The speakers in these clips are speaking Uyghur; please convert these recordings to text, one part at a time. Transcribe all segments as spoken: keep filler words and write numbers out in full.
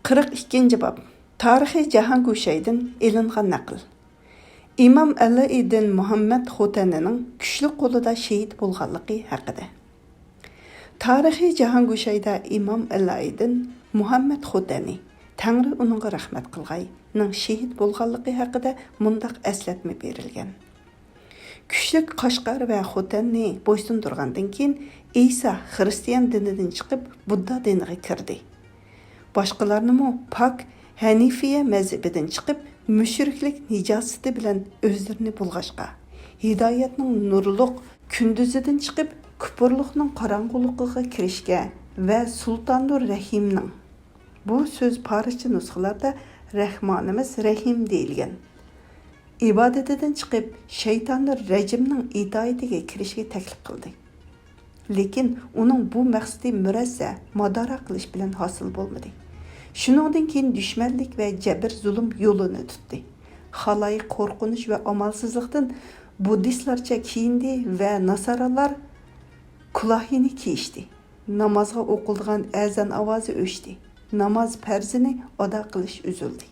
قىرىق ئىككىنچى باب. تارىخىي جاھانگوشايدىن ئېلىنغان نەقىل. ئىمام ئەلىئىدىن مۇھەممەد خوتەنىنىڭ كۈچلۈك قولىدا شېھىت بولغانلىقى ھەققىدە. تارىخىي جاھانگوشايدا ئىمام ئەلىئىدىن مۇھەممەد خوتەنى، تەڭرى ئۇنىڭغا رەھمەت قىلغاي، نىڭ شېھىت بولغانلىقى ھەققىدە مۇنداق ئەسلەتمە بېرىلگەن. كۈچلۈك قەشقەر ۋە خوتەننى بويسۇندۇرغاندىن كېيىن، ئىسا خىرىستىيان دىنىدىن چىقىپ، بۇددا دىنىغا كىردى. باشقىلارنىمۇ پاك ھەنىفىيە مەزھىپىدىن چىقىپ، مۈشرىكلىك نىجاسىتى بىلەن ئۆزلىرىنى بۇلغاشقا، ھىدايەتنىڭ نۇرلۇق كۈندۈزىدىن چىقىپ، كۇپۇرلۇقنىڭ قاراڭغۇلۇقىغا كىرىشكە ۋە سۇلتانۇر رەھىمنىڭ، بۇ سۆز پارسچە نۇسخىلاردا رەھمانىمىز رەھىم دېيىلگەن، ئىبادىتىدىن چىقىپ، شەيتانۇر رەجىمنىڭ ئىتائىتىگە كىرىشكە تەكلىپ قىلدى. لېكىن ئۇنىڭ بۇ مەقسىتى مۇرەسسە، مادارا قىلىش بىلەن ھاسىل بولمىدى. شۇنىڭدىن كېيىن دۈشمەنلىك ۋە جەبىر-زۇلۇم يولىنى تۇتتى. خالايىق قورقۇنچ ۋە ئامالسىزلىقتىن بۇددىستلارچە كىيىندى ۋە ناسارالار كۇلاھىنى كىيىشتى. نامازغا ئوقۇلىدىغان ئەزان ئاۋازى ئۆچتى. ناماز پەرزىنى ئادا قىلىش ئۈزۈلدى.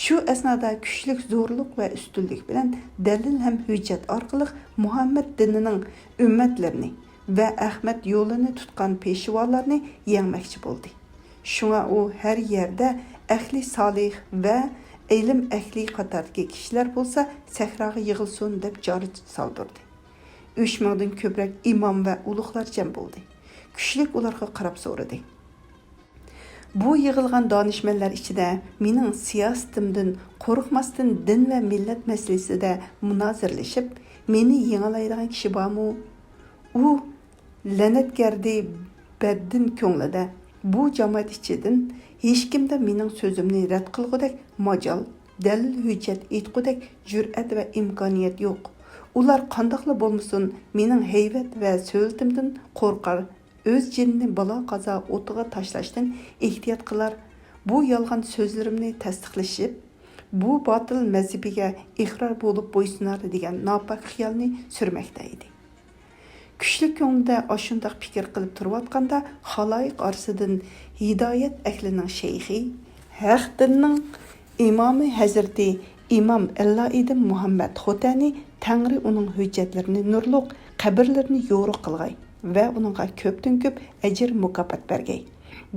شۇ ئەسنادا كۈچلۈك زورلۇق ۋە ئۈستۈنلۈك بىلەن دەلىل ھەم ھۆججەت ئارقىلىق مۇھەممەد دىنىنىڭ ئۈممەتلىرىنى ۋە ئەخمەت يولىنى تۇتقان پېشۋالارنى يەڭمەكچى بولدى. شۇڭا ئۇ ھەر يەردە ئەھلى سالىھ ۋە ئىلىم ئەھلى قاتارىدىكى كىشىلەر بولسا سەھراغا يىغىلسۇن دەپ چاغرىق سالدۇردى. ئۈچ مىڭدىن كۆپرەك ئىمام ۋە ئۇلۇغلار جەم بولدى. كۈچلۈك ئۇلارغا قاراپ سورىدى. بۇ يىغىلغان دانىشمەنلەر ئىچىدە مېنىڭ سىياسىتىمدىن قورقماستىن دىن ۋە مىللەت مەسىلىسىدە مۇنازىرىلىشىپ، مېنى يېڭەلەيدىغان كىشى بارمۇ؟ ئۇ لەنەتگەردى بەددىن كۆڭلىدە، بۇ جامائەت ئىچىدىن ھېچكىمدە مېنىڭ سۆزۈمنى رەت قىلغۇدەك ماجال، دەلىل-ھۆججەت ئېيتقۇدەك جۈرئەت ۋە ئىمكانىيەت يوق. ئۇلار قانداقلا بولمىسۇن، مېنىڭ ھەيۋەت ۋە سۆلىتىمدىن قورقار، ئۆز جېنىنى بالا-قازا ئوتىغا تاشلاشتىن ئېھتىيات قىلار، بۇ يالغان سۆزلىرىمنى تەستىقلىشىپ، بۇ باتىل مەزھىپىگە ئىقرار بولۇپ بويسۇنار دېگەن ناپاك خىيالنى سۈرمەكتە ئىدى. كۈچلۈك كۆڭلىدە ئاشۇنداق پىكىر قىلىپ تۇرۇۋاتقاندا، خالايىق ئارىسىدىن ھىدايەت ئەھلىنىڭ شەيخى، ھەق دىننىڭ ئىمامى ھەزرىتى ئىمام ئەللائىدىن مۇھەممەد خوتەنى، تەڭرى ئۇنىڭ ھۆججەتلىرىنى نۇرلۇق، قەبرىلىرىنى يورۇق قىلغاي ۋە ئۇنىڭغا كۆپتىن كۆپ ئەجىر مۇكاپات بەرگەي.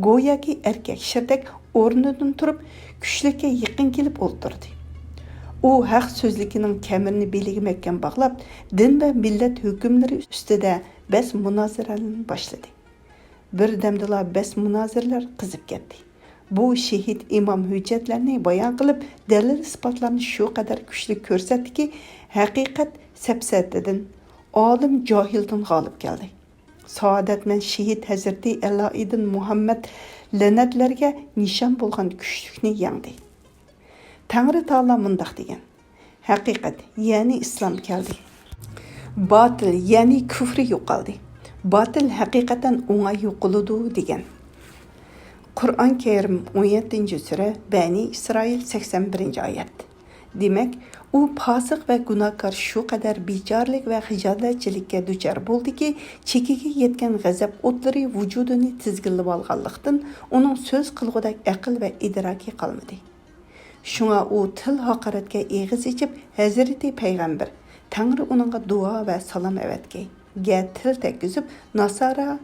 گوياكى ئەركەك شىردەك ئورنىدىن تۇرۇپ، كۈچلۈككە يېقىن كېلىپ ئولتۇردى. ئۇ ھەق سۆزلۈكىنىڭ كەمىرىنى بېلىگە مەھكەم باغلاپ، دىن ۋە مىللەت ھۆكۈملىرى ئۈستىدە بەس مۇنازىرىلەرنى باشلىدى. بىردەمدىلا بەس مۇنازىرىلەر قىزىپ كەتتى. بۇ شېھىت ئىمام ھۆججەتلەرنى بايان قىلىپ، دەلىل-ئىسپاتلارنى شۇ قەدەر كۈچلۈك كۆرسەتتىكى، ھەقىقەت سەپسەتىدىن، ئالىم جاھىلدىن غالىب كەلدى. سائادەتمەن شېھىت ھەزرىتى ئەلائىدىن مۇھەممەد لەنەتلەرگە نىشان بولغان كۈچلۈكنى يەڭدى. تەڭرى تائالا مۇنداق دېگەن: ھەقىقەت، يەنى ئىسلام كەلدى. باتىل، يەنى كۇفرى يوقالدى. باتىل ھەقىقەتەن ئوڭاي يوقىلىدۇ دېگەن. قۇرئان كەرىم، ئون يەتتىنچى سۈرە، بەنى ئىسرائىل، سەكسەن بىرىنچى ئايەت. دېمەك، ئۇ پاسىق ۋە گۇناھكار شۇ قەدەر بىچارىلىك ۋە خىجالەتچىلىككە دۇچار بولدىكى، چېكىگە يەتكەن غەزەپ ئوتلىرى ۋۇجۇدىنى تىزگىنلىۋالغانلىقتىن، ئۇنىڭ سۆز قىلغۇدەك ئەقىل ۋە ئىدراكى قالمىدى. شۇڭا ئۇ تىل ھاقارەتكە ئېغىز ئېچىپ، ھەزرىتى پەيغەمبەر، تەڭرى ئۇنىڭغا دۇئا ۋە سالام ئەۋەتكەي، گە تىل تەگكۈزۈپ، ناسارا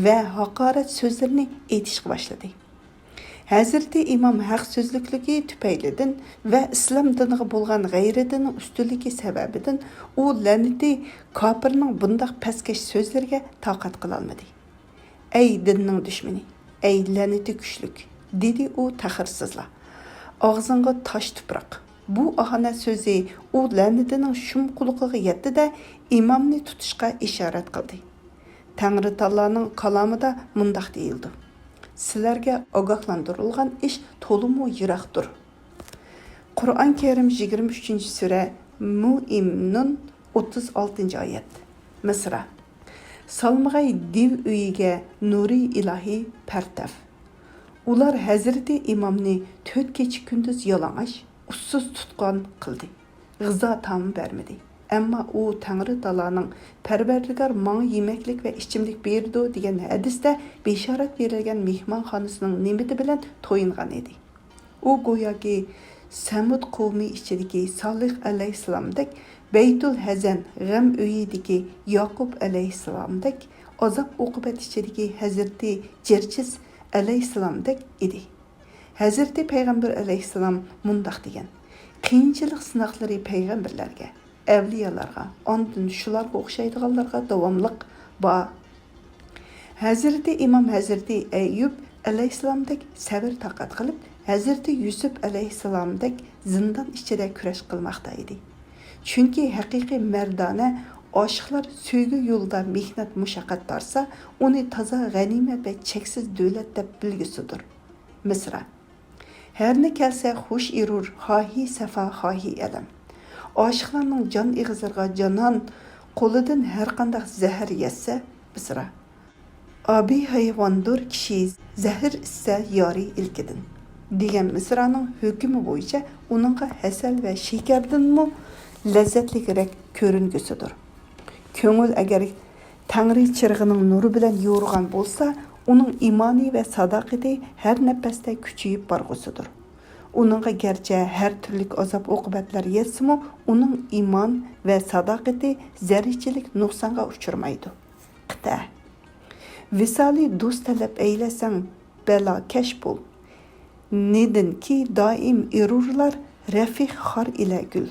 ۋە ھاقارەت سۆزلىرىنى ئېيتىشقا باشلىدى. ھەزرىتى ئىمام ھەق سۆزلۈكلۈكى تۈپەيلىدىن ۋە ئىسلام دىنىغا بولغان غەيرىتىنىڭ ئۈستۈنلۈكى سەۋەبىدىن ئۇ لەنىتى كاپىرنىڭ بۇنداق پەسكەش سۆزلىرىگە تاقەت قىلالمىدى. ئەي دىننىڭ دۈشمىنى، ئەي لەنىتى كۈچلۈك، دېدى ئۇ تەخىرسىزلا. ئاغزىڭغا تاش تۇپراق. بۇ ئاھانەت سۆزى ئۇ لەنىتىنىڭ شۇم قۇلىقىغا يەتتى-دە، ئىمامنى تۇتۇشقا ئىشارەت قىلدى. تەڭرىتائالانىڭ كالامىدا مۇنداق دېيىلىدۇ: سىلەرگە ئاگاھلاندۇرۇلغان ئىش تولىمۇ يىراقتۇر. قۇرئان كەرىم، يىگىرمە ئۈچىنچى سۈرە، مۇئمىنۇن، ئوتتۇز ئالتىنچى ئايەت. مىسرا. سالمىغاي دىۋ ئۆيىگە نۇرى ئىلاھى پەرتەپ. ئۇلار ھەزرىتى ئىمامنى تۆت كېچە-كۈندۈز يالىڭاچ، ئۇسسۇز تۇتقۇن قىلدى. غىزا تامى بەرمىدى. ئەمما ئۇ تەڭرىتائالانىڭ «پەرۋەردىگار ماڭا يېمەكلىك ۋە ئىچىملىك بېرىدۇ» دېگەن ھەدىستە بېشارەت بېرىلگەن مېھمانخانىسىنىڭ نېمىتى بىلەن تويۇنغان ئىدى. ئۇ گوياكى سەمۇد قوۋمى ئىچىدىكى سالىھ ئەلەيھىسسالامدەك، بەيتۇل ھەزەن، غەم ئۆيىدىكى ياقۇپ ئەلەيھىسسالامدەك، ئازاب ئوقۇبەت ئىچىدىكى ھەزرىتى جەرجىس ئەلەيھىسسالامدەك ئىدى. ھەزرىتى پەيغەمبەر ئەلەيھىسسالام مۇنداق دېگەن: «قىيىنچىلىق سىناقلىرى پەيغەمبەرلەرگە، ئەۋلىيالارغا، ئاندىن شۇلارغا ئوخشايدىغانلارغا داۋاملىق بار.» ھەزرىتى ئىمام ھەزرىتى ئەييۇب ئەلەيھىسسالامدەك سەۋر-تاقەت قىلىپ، ھەزرىتى يۈسۈپ ئەلەيھىسسالامدەك زىندان ئىچىدە كۈرەش قىلماقتا ئىدى. چۈنكى ھەقىقىي مەردانە ئاشىقلار سۆيگۈ يولىدا مېھنەت-مۇشەققەت تارتسا، ئۇنى تازا غەنىيمەت ۋە چەكسىز دۆلەت دەپ بىلگۈسىدۇر. مىسرا. ھەرنى كەلسە خۇش ئېرۇر، خاھى سەفا، خاھى ئەلەم. ئاشىقلارنىڭ جان ئېغىزلىرىغا جانان، قولىدىن ھەرقانداق زەھەر يەتسە، مىسرا. «ئابى ھايۋاندۇر كىشى، زەھەر ئىچسە يارى ئىلكىدىن» دېگەن مىسرانىڭ ھۆكمى بويىچە ئۇنىڭغا ھەسەل ۋە شېكەردىنمۇ لەززەتلىكرەك كۆرۈنگۈسىدۇر. كۆڭۈل ئەگەر تەڭرى چىرىغىنىڭ نۇرى بىلەن يورۇغان بولسا، ئۇنىڭ ئىمانى ۋە ساداقىتى ھەر نەپەستە كۈچىيىپ بارغۇسىدۇر. ئۇنىڭغا گەرچە ھەر تۈرلۈك ئازاب-ئوقۇبەتلەر يەتسىمۇ، ئۇنىڭ ئىمان ۋە ساداقىتى زەررىچىلىك نۇقسانغا ئۇچرىمايدۇ. قىتئە. ۋىسالى دوست تەلەپ ئەيلەسەڭ، بەلاكەش بول. نېدىنكى دائىم ئېرۇرلار رەفىق خار ئىلە گۈل.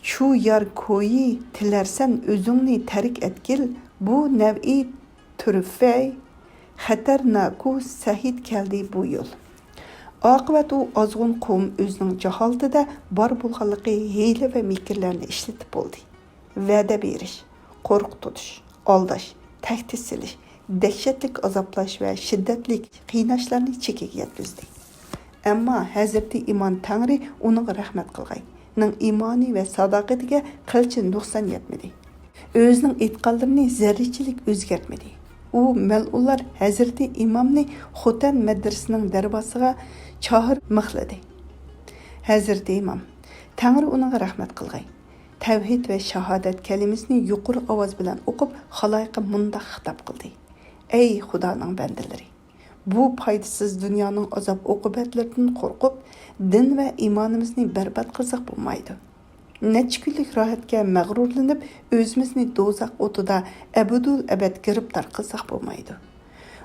چۇ يار كويى تىلەرسەن ئۆزۈڭنى تەرك ئەتكىل، بۇ نەۋئى تۈرفەي خەتەرناكۇ سەھىت كەلدى بۇ يول. ئاقىۋەت ئۇ ئازغۇن قوۋم ئۆزىنىڭ جاھالىتىدە بار بولغانلىقى ھىيلە ۋە مىكىرلەرنى ئىشلىتىپ بولدى. ۋەدە بېرىش، قورقۇتۇش، ئالداش، تەھدىت سېلىش، دەھشەتلىك ئازابلاش ۋە شىددەتلىك قىيناشلارنى چېكىگە يەتكۈزدى. ئەمما ھەزرىتى ئىمان تەڭرى ئۇنىڭغا رەھمەت قىلغاي، نىڭ ئىمانى ۋە ساداقىتىگە قىلچە نۇقسان يەتمىدى. ئۆزىنىڭ ئېيتقانلىرىنى زەررىچىلىك ئۆزگەرتمىدى. ئۇ مەلئۇنلار ھەزرىتى ئىمامنى خوتەن مەدرىسىنىڭ دەرۋازىسىغا چاھىر مىخلىدى. ھەزرىتى ئىمام، تەڭرى ئۇنىڭغا رەھمەت قىلغاي، تەۋھىد ۋە شاھادەت كەلىمىسىنى يۇقىرى ئاۋاز بىلەن ئوقۇپ، خالايىققا مۇنداق خىتاب قىلدى: «ئەي خۇدانىڭ بەندىلىرى! بۇ پايدىسىز دۇنيانىڭ ئازاب-ئوقۇبەتلىرىدىن قورقۇپ، دىن ۋە ئىمانىمىزنى بەربات قىلساق بولمايدۇ. نەچچە كۈنلۈك راھەتكە مەغرۇرلىنىپ، ئۆزىمىزنى دوزاخ ئوتىدا ئەبەدۇل ئەبەد گىرىپتار قىلساق بولمايدۇ.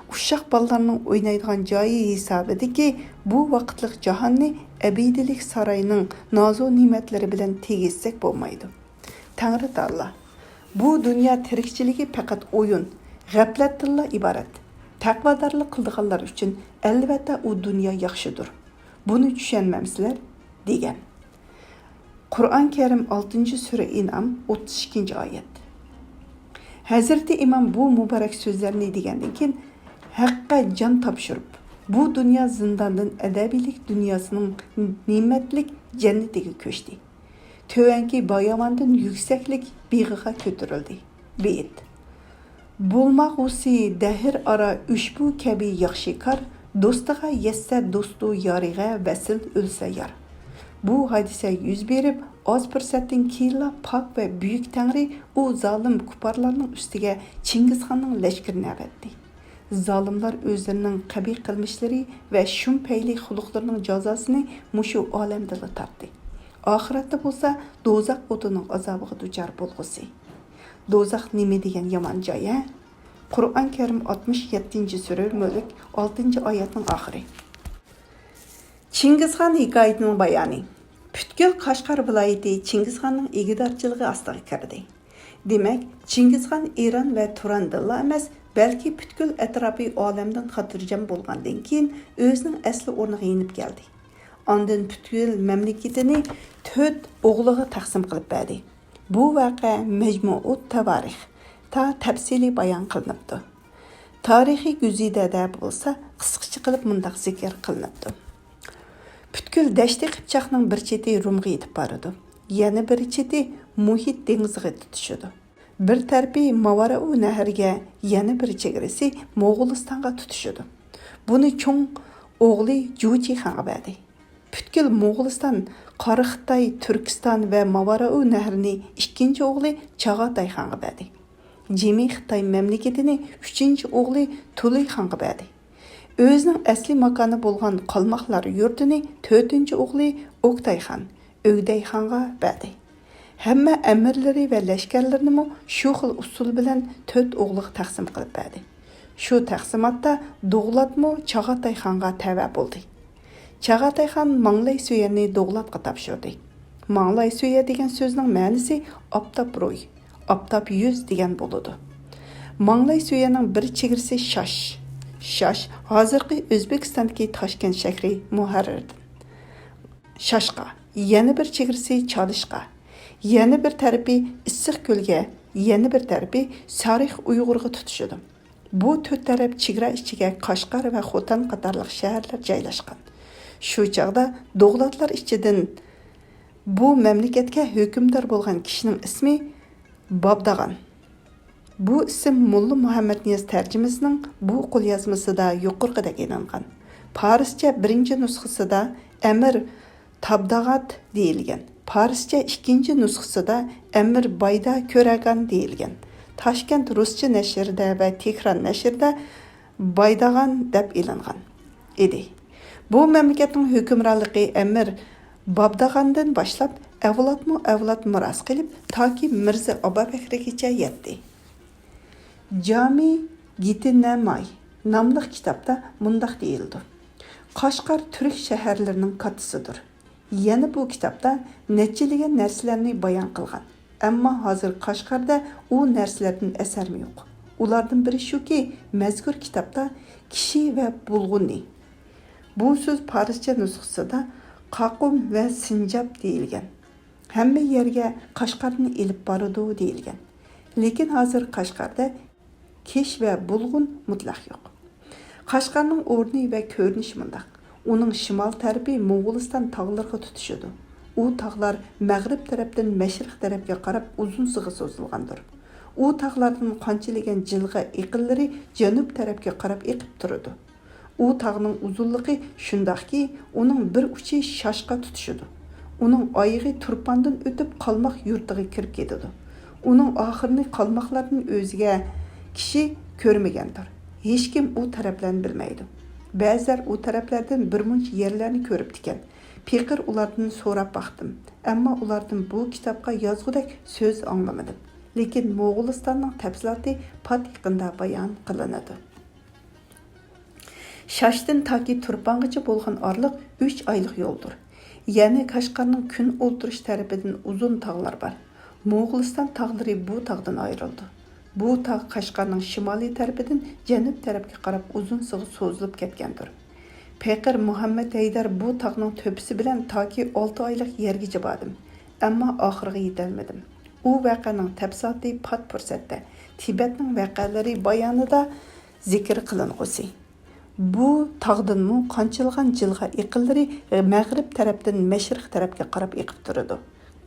ئۇششاق بالىلارنىڭ ئوينايدىغان جايى ھېسابىدىكى بۇ ۋاقىتلىق جاھاننى ئەبەدىيلىك سارايىنىڭ نازۇ نېمەتلىرى بىلەن تېگىشسەك بولمايدۇ. تەڭرى تائالا، بۇ دۇنيا تىرىكچىلىكى پەقەت ئويۇن، غەپلەتتىنلا ئىبارەت. تەقۋادارلىق قىلىدىغانلار ئۈچۈن ئەلۋەتتە ئۇ دۇنيا ياخشىدۇر. بۇنى چۈشەنمەمسىلەر؟» دېگەن. قۇرئان كەرىم، ئالتىنچى سۈرە، ئىنئام، ئوتتۇز ئىككىنچى ئايەت. ھەزرىتى ئىمام بۇ مۇبارەك سۆزلەرنى دېگەندىن كېيىن، ھەققە جان تاپشۇرۇپ، بۇ دۇنيا زىنداندىن ئەبەدىيلىك دۇنياسىنىڭ نېمەتلىك جەننىتىگە كۆچتى. تۆۋەنكى باياۋاندىن يۈكسەكلىك بېغىغا كۆتۈرۈلدى. بېيىت. بولماغۇسى دەھر ئارا ئۇشبۇ كەبى ياخشى كار، دوستىغا يەتسە دوستۇ يارىغا ۋەسىل، ئۆلسە يار. بۇ ھادىسە يۈز بېرىپ، ئاز پۇرسەتتىن كېيىنلا پاك ۋە بۈيۈك تەڭرى ئۇ زالىم كۇپپارلارنىڭ ئۈستىگە چىڭگىزخاننىڭ لەشكىرىنى ئەۋەتتى. زالىملار ئۆزلىرىنىڭ قەبىھ قىلمىشلىرى ۋە شۇمپەيلىك خۇلقلىرىنىڭ جازاسىنى مۇشۇ ئالەمدىلا تارتتى. ئاخىرەتتە بولسا دوزاخ ئوتىنىڭ ئازابىغا دۇچار بولغۇسى. دوزاخ نېمە دېگەن يامان جاي، ھە؟ قۇرئان كەرىم، ئاتمىش يەتتىنچى سۈرە، مۈلك، ئالتىنچى ئايەتنىڭ ئاخىرى. چىڭگىزخان ھېكايىتىنىڭ بايانى. پۈتكۈل قەشقەر ۋىلايىتى چىڭگىزخاننىڭ ئىگىدارچىلىقى ئاستىغا كىردى. دېمەك، چىڭگىزخان ئىران ۋە تۇراندىنلا ئەمەس، بەلكى پۈتكۈل ئەتراپىي ئالەمدىن خاتىرجەم بولغاندىن كېيىن، ئۆزىنىڭ ئەسلى ئورنىغا يېنىپ كەلدى. ئاندىن پۈتكۈل مەملىكىتىنى تۆت ئوغلىغا تەقسىم قىلىپ بەردى. بۇ ۋەقە مەجمۇئۇت تاۋارىخ تا تەپسىلىي بايان قىلىنىپتۇ. تارىخىي گۈزىدەدە بولسا قىسقىچە قىلىپ مۇنداق زىكىر قىلىنىپتۇ. پۈتكۈل دەشتى قىپچاقنىڭ بىر چېتى رۇمغا يېتىپ بارىدۇ، يەنە بىر چېتى مۇھىت دېڭىزىغا تۇتىشىدۇ. بىر تەرىپى ماۋارائۇ نەھرىگە، يەنە بىر چېگرىسى موغۇلىستانغا تۇتىشىدۇ. بۇنى چوڭ ئوغلى جۇچى خانغا بەردى. پۈتكۈل موغۇلىستان قارا خىتاي تۈركىستان ۋە ماۋارائۇ نەھرىنى ئىككىنچى ئوغلى چاغاتاي خانغا بەردى. جىمى خىتاي مەملىكىتىنى ئۈچىنچى ئوغلى تۇلۇي خانغا بەردى. ئۆزىنىڭ ئەسلى ماكانى بولغان قالماقلار يۇرتىنى تۆتىنچى ئوغلى ئوكتاي خان، ئۆگدەي خانغا بەردى. ھەممە ئەمىرلىرى ۋە لەشكەرلىرىنىمۇ شۇ خىل ئۇسۇل بىلەن تۆت ئوغلىغا تەقسىم قىلىپ بەردى. شۇ تەقسىماتتا دوغلاتمۇ چاغاتاي خانغا تەۋە بولدى. چاغاتاي خان ماڭلاي سۆيەننى دوغلاتقا تاپشۇردى. ماڭلاي سۆيە دېگەن سۆزنىڭ مەنىسى ئاپتاپ روي، ئاپتاپ يۈز دېگەن بولىدۇ. ماڭلاي سۆيەننىڭ بىر چېگرىسى شاش. شاش ھازىرقى ئۆزبېكىستاندىكى تاشكەنت شەھىرى مۇھەررىردىن. شاشقا، يەنە بىر چېگرىسى چالىشقا، يەنە بىر تەرىپى ئىسسىق كۆلگە، يەنە بىر تەرىپى سارىخ ئۇيغۇرغا تۇتىشىدۇ. بۇ تۆت تەرەپ چېگرا ئىچىگە قەشقەر ۋە خوتەن قاتارلىق شەھەرلەر جايلاشقان. شۇ چاغدا دوغلاتلار ئىچىدىن بۇ مەملىكەتكە ھۆكۈمدار بولغان كىشىنىڭ ئىسمى بابداغان. بۇ ئىسىم موللا مۇھەممەدنىياز تەرجىمىسىنىڭ بۇ قوليازمىسىدا يۇقىرىقىدەك ئېلىنغان. پارسچە بىرىنچى نۇسخىسىدا ئەمىر تابداغات دېيىلگەن. پارسچە ئىككىنچى نۇسخىسىدا ئەمىر بايدا كۆرەگان دېيىلگەن. تاشكەنت رۇسچە نەشرىدە ۋە تېھران نەشرىدە بايداغان دەپ ئېلىنغان ئىدى. بۇ مەملىكەتنىڭ ھۆكۈمرانلىقى ئەمىر بابداغاندىن باشلاپ ئەۋلادمۇ ئەۋلاد مىراس قىلىپ تاكى مىرزا ئابابەكرىگىچە يەتتى. جامى گىتىنەماي ناملىق كىتابتا مۇنداق دېيىلىدۇ: قەشقەر تۈرك شەھەرلىرىنىڭ كاتتىسىدۇر. يەنە بۇ كىتابتا نەچچىلىگەن نەرسىلەرنى بايان قىلغان. ئەمما ھازىر قەشقەردە ئۇ نەرسىلەردىن ئەسەرمۇ يوق. ئۇلاردىن بىرى شۇكى، مەزكۇر كىتابتا كىشى ۋە بۇلغۇنى، بۇ سۆز پارسچە نۇسخىسىدا قاقۇم ۋە سىنجاب دېيىلگەن. ھەممە يەرگە قەشقەرنى ئېلىپ بارىدۇ دېيىلگەن. لېكىن ھازىر قەشقەردە كىش ۋە بۇلغۇن مۇتلەق يوق. قەشقەرنىڭ ئورنى ۋە كۆرۈنۈشى مۇنداق. ئۇنىڭ شىمال تەرىپى موغۇلىستان تاغلىرىغا تۇتىشىدۇ. ئۇ تاغلار مەغرىب تەرەپتىن مەشرىق تەرەپكە قاراپ ئۇزۇنسىغا سوزۇلغاندۇر. ئۇ تاغلاردىن قانچىلىگەن جىلغا ئېقىنلىرى جەنۇب تەرەپكە قاراپ ئېقىپ تۇرىدۇ. ئۇ تاغنىڭ ئۇزۇنلۇقى شۇنداقكى، ئۇنىڭ بىر ئۇچى شاشقا تۇتىشىدۇ. ئۇنىڭ ئايىغى تۇرپاندىن ئۆتۈپ قالماق يۇرتىغا كىرىپ كېتىدۇ. ئۇنىڭ ئاخىرىنى قالماقلاردىن ئۆزگە كىشى كۆرمىگەندۇر. ھېچكىم ئۇ تەرەپلەرنى بىلمەيدۇ. بەزىلەر ئۇ تەرەپلەردىن بىر مۇنچە يەرلەرنى كۆرۈپتىكەن. پېقىر ئۇلاردىن سوراپ باقتىم. ئەمما ئۇلاردىن بۇ كىتابقا يازغۇدەك سۆز ئاڭلىمىدىم. لېكىن موغۇلىستاننىڭ تەپسىلاتى پات يېقىندا بايان قىلىنىدۇ. شاشتىن تاكى تۇرپانغىچە بولغان ئارىلىق ئۈچ ئايلىق يولدۇر. يەنە قەشقەرنىڭ كۈن ئولتۇرۇش تەرىپىدىن ئۇزۇن تاغلار بار. موغۇلىستان تاغلىرى بۇ تاغدىن ئايرىلىدۇ. بۇ تاغ قەشقەرنىڭ شىمالىي تەرىپىدىن جەنۇب تەرەپكە قاراپ ئۇزۇنسىغا سوزۇلۇپ كەتكەندۇر. پېقىر مۇھەممەد ھەيدەر بۇ تاغنىڭ تۆپىسى بىلەن تاكى ئالتە ئايلىق يەرگىچە باردىم، ئەمما ئاخىرىغا يېتەلمىدىم. ئۇ ۋەقەنىڭ تەپسىلاتى پات پۇرسەتتە تىبەتنىڭ ۋەقەلىرى بايانىدا زىكىر قىلىنغۇسى. بۇ تاغدىنمۇ قانچىلىغان جىلغا ئېقىنلىرى مەغرىب تەرەپتىن مەشرىق تەرەپكە قاراپ ئېقىپ تۇرىدۇ.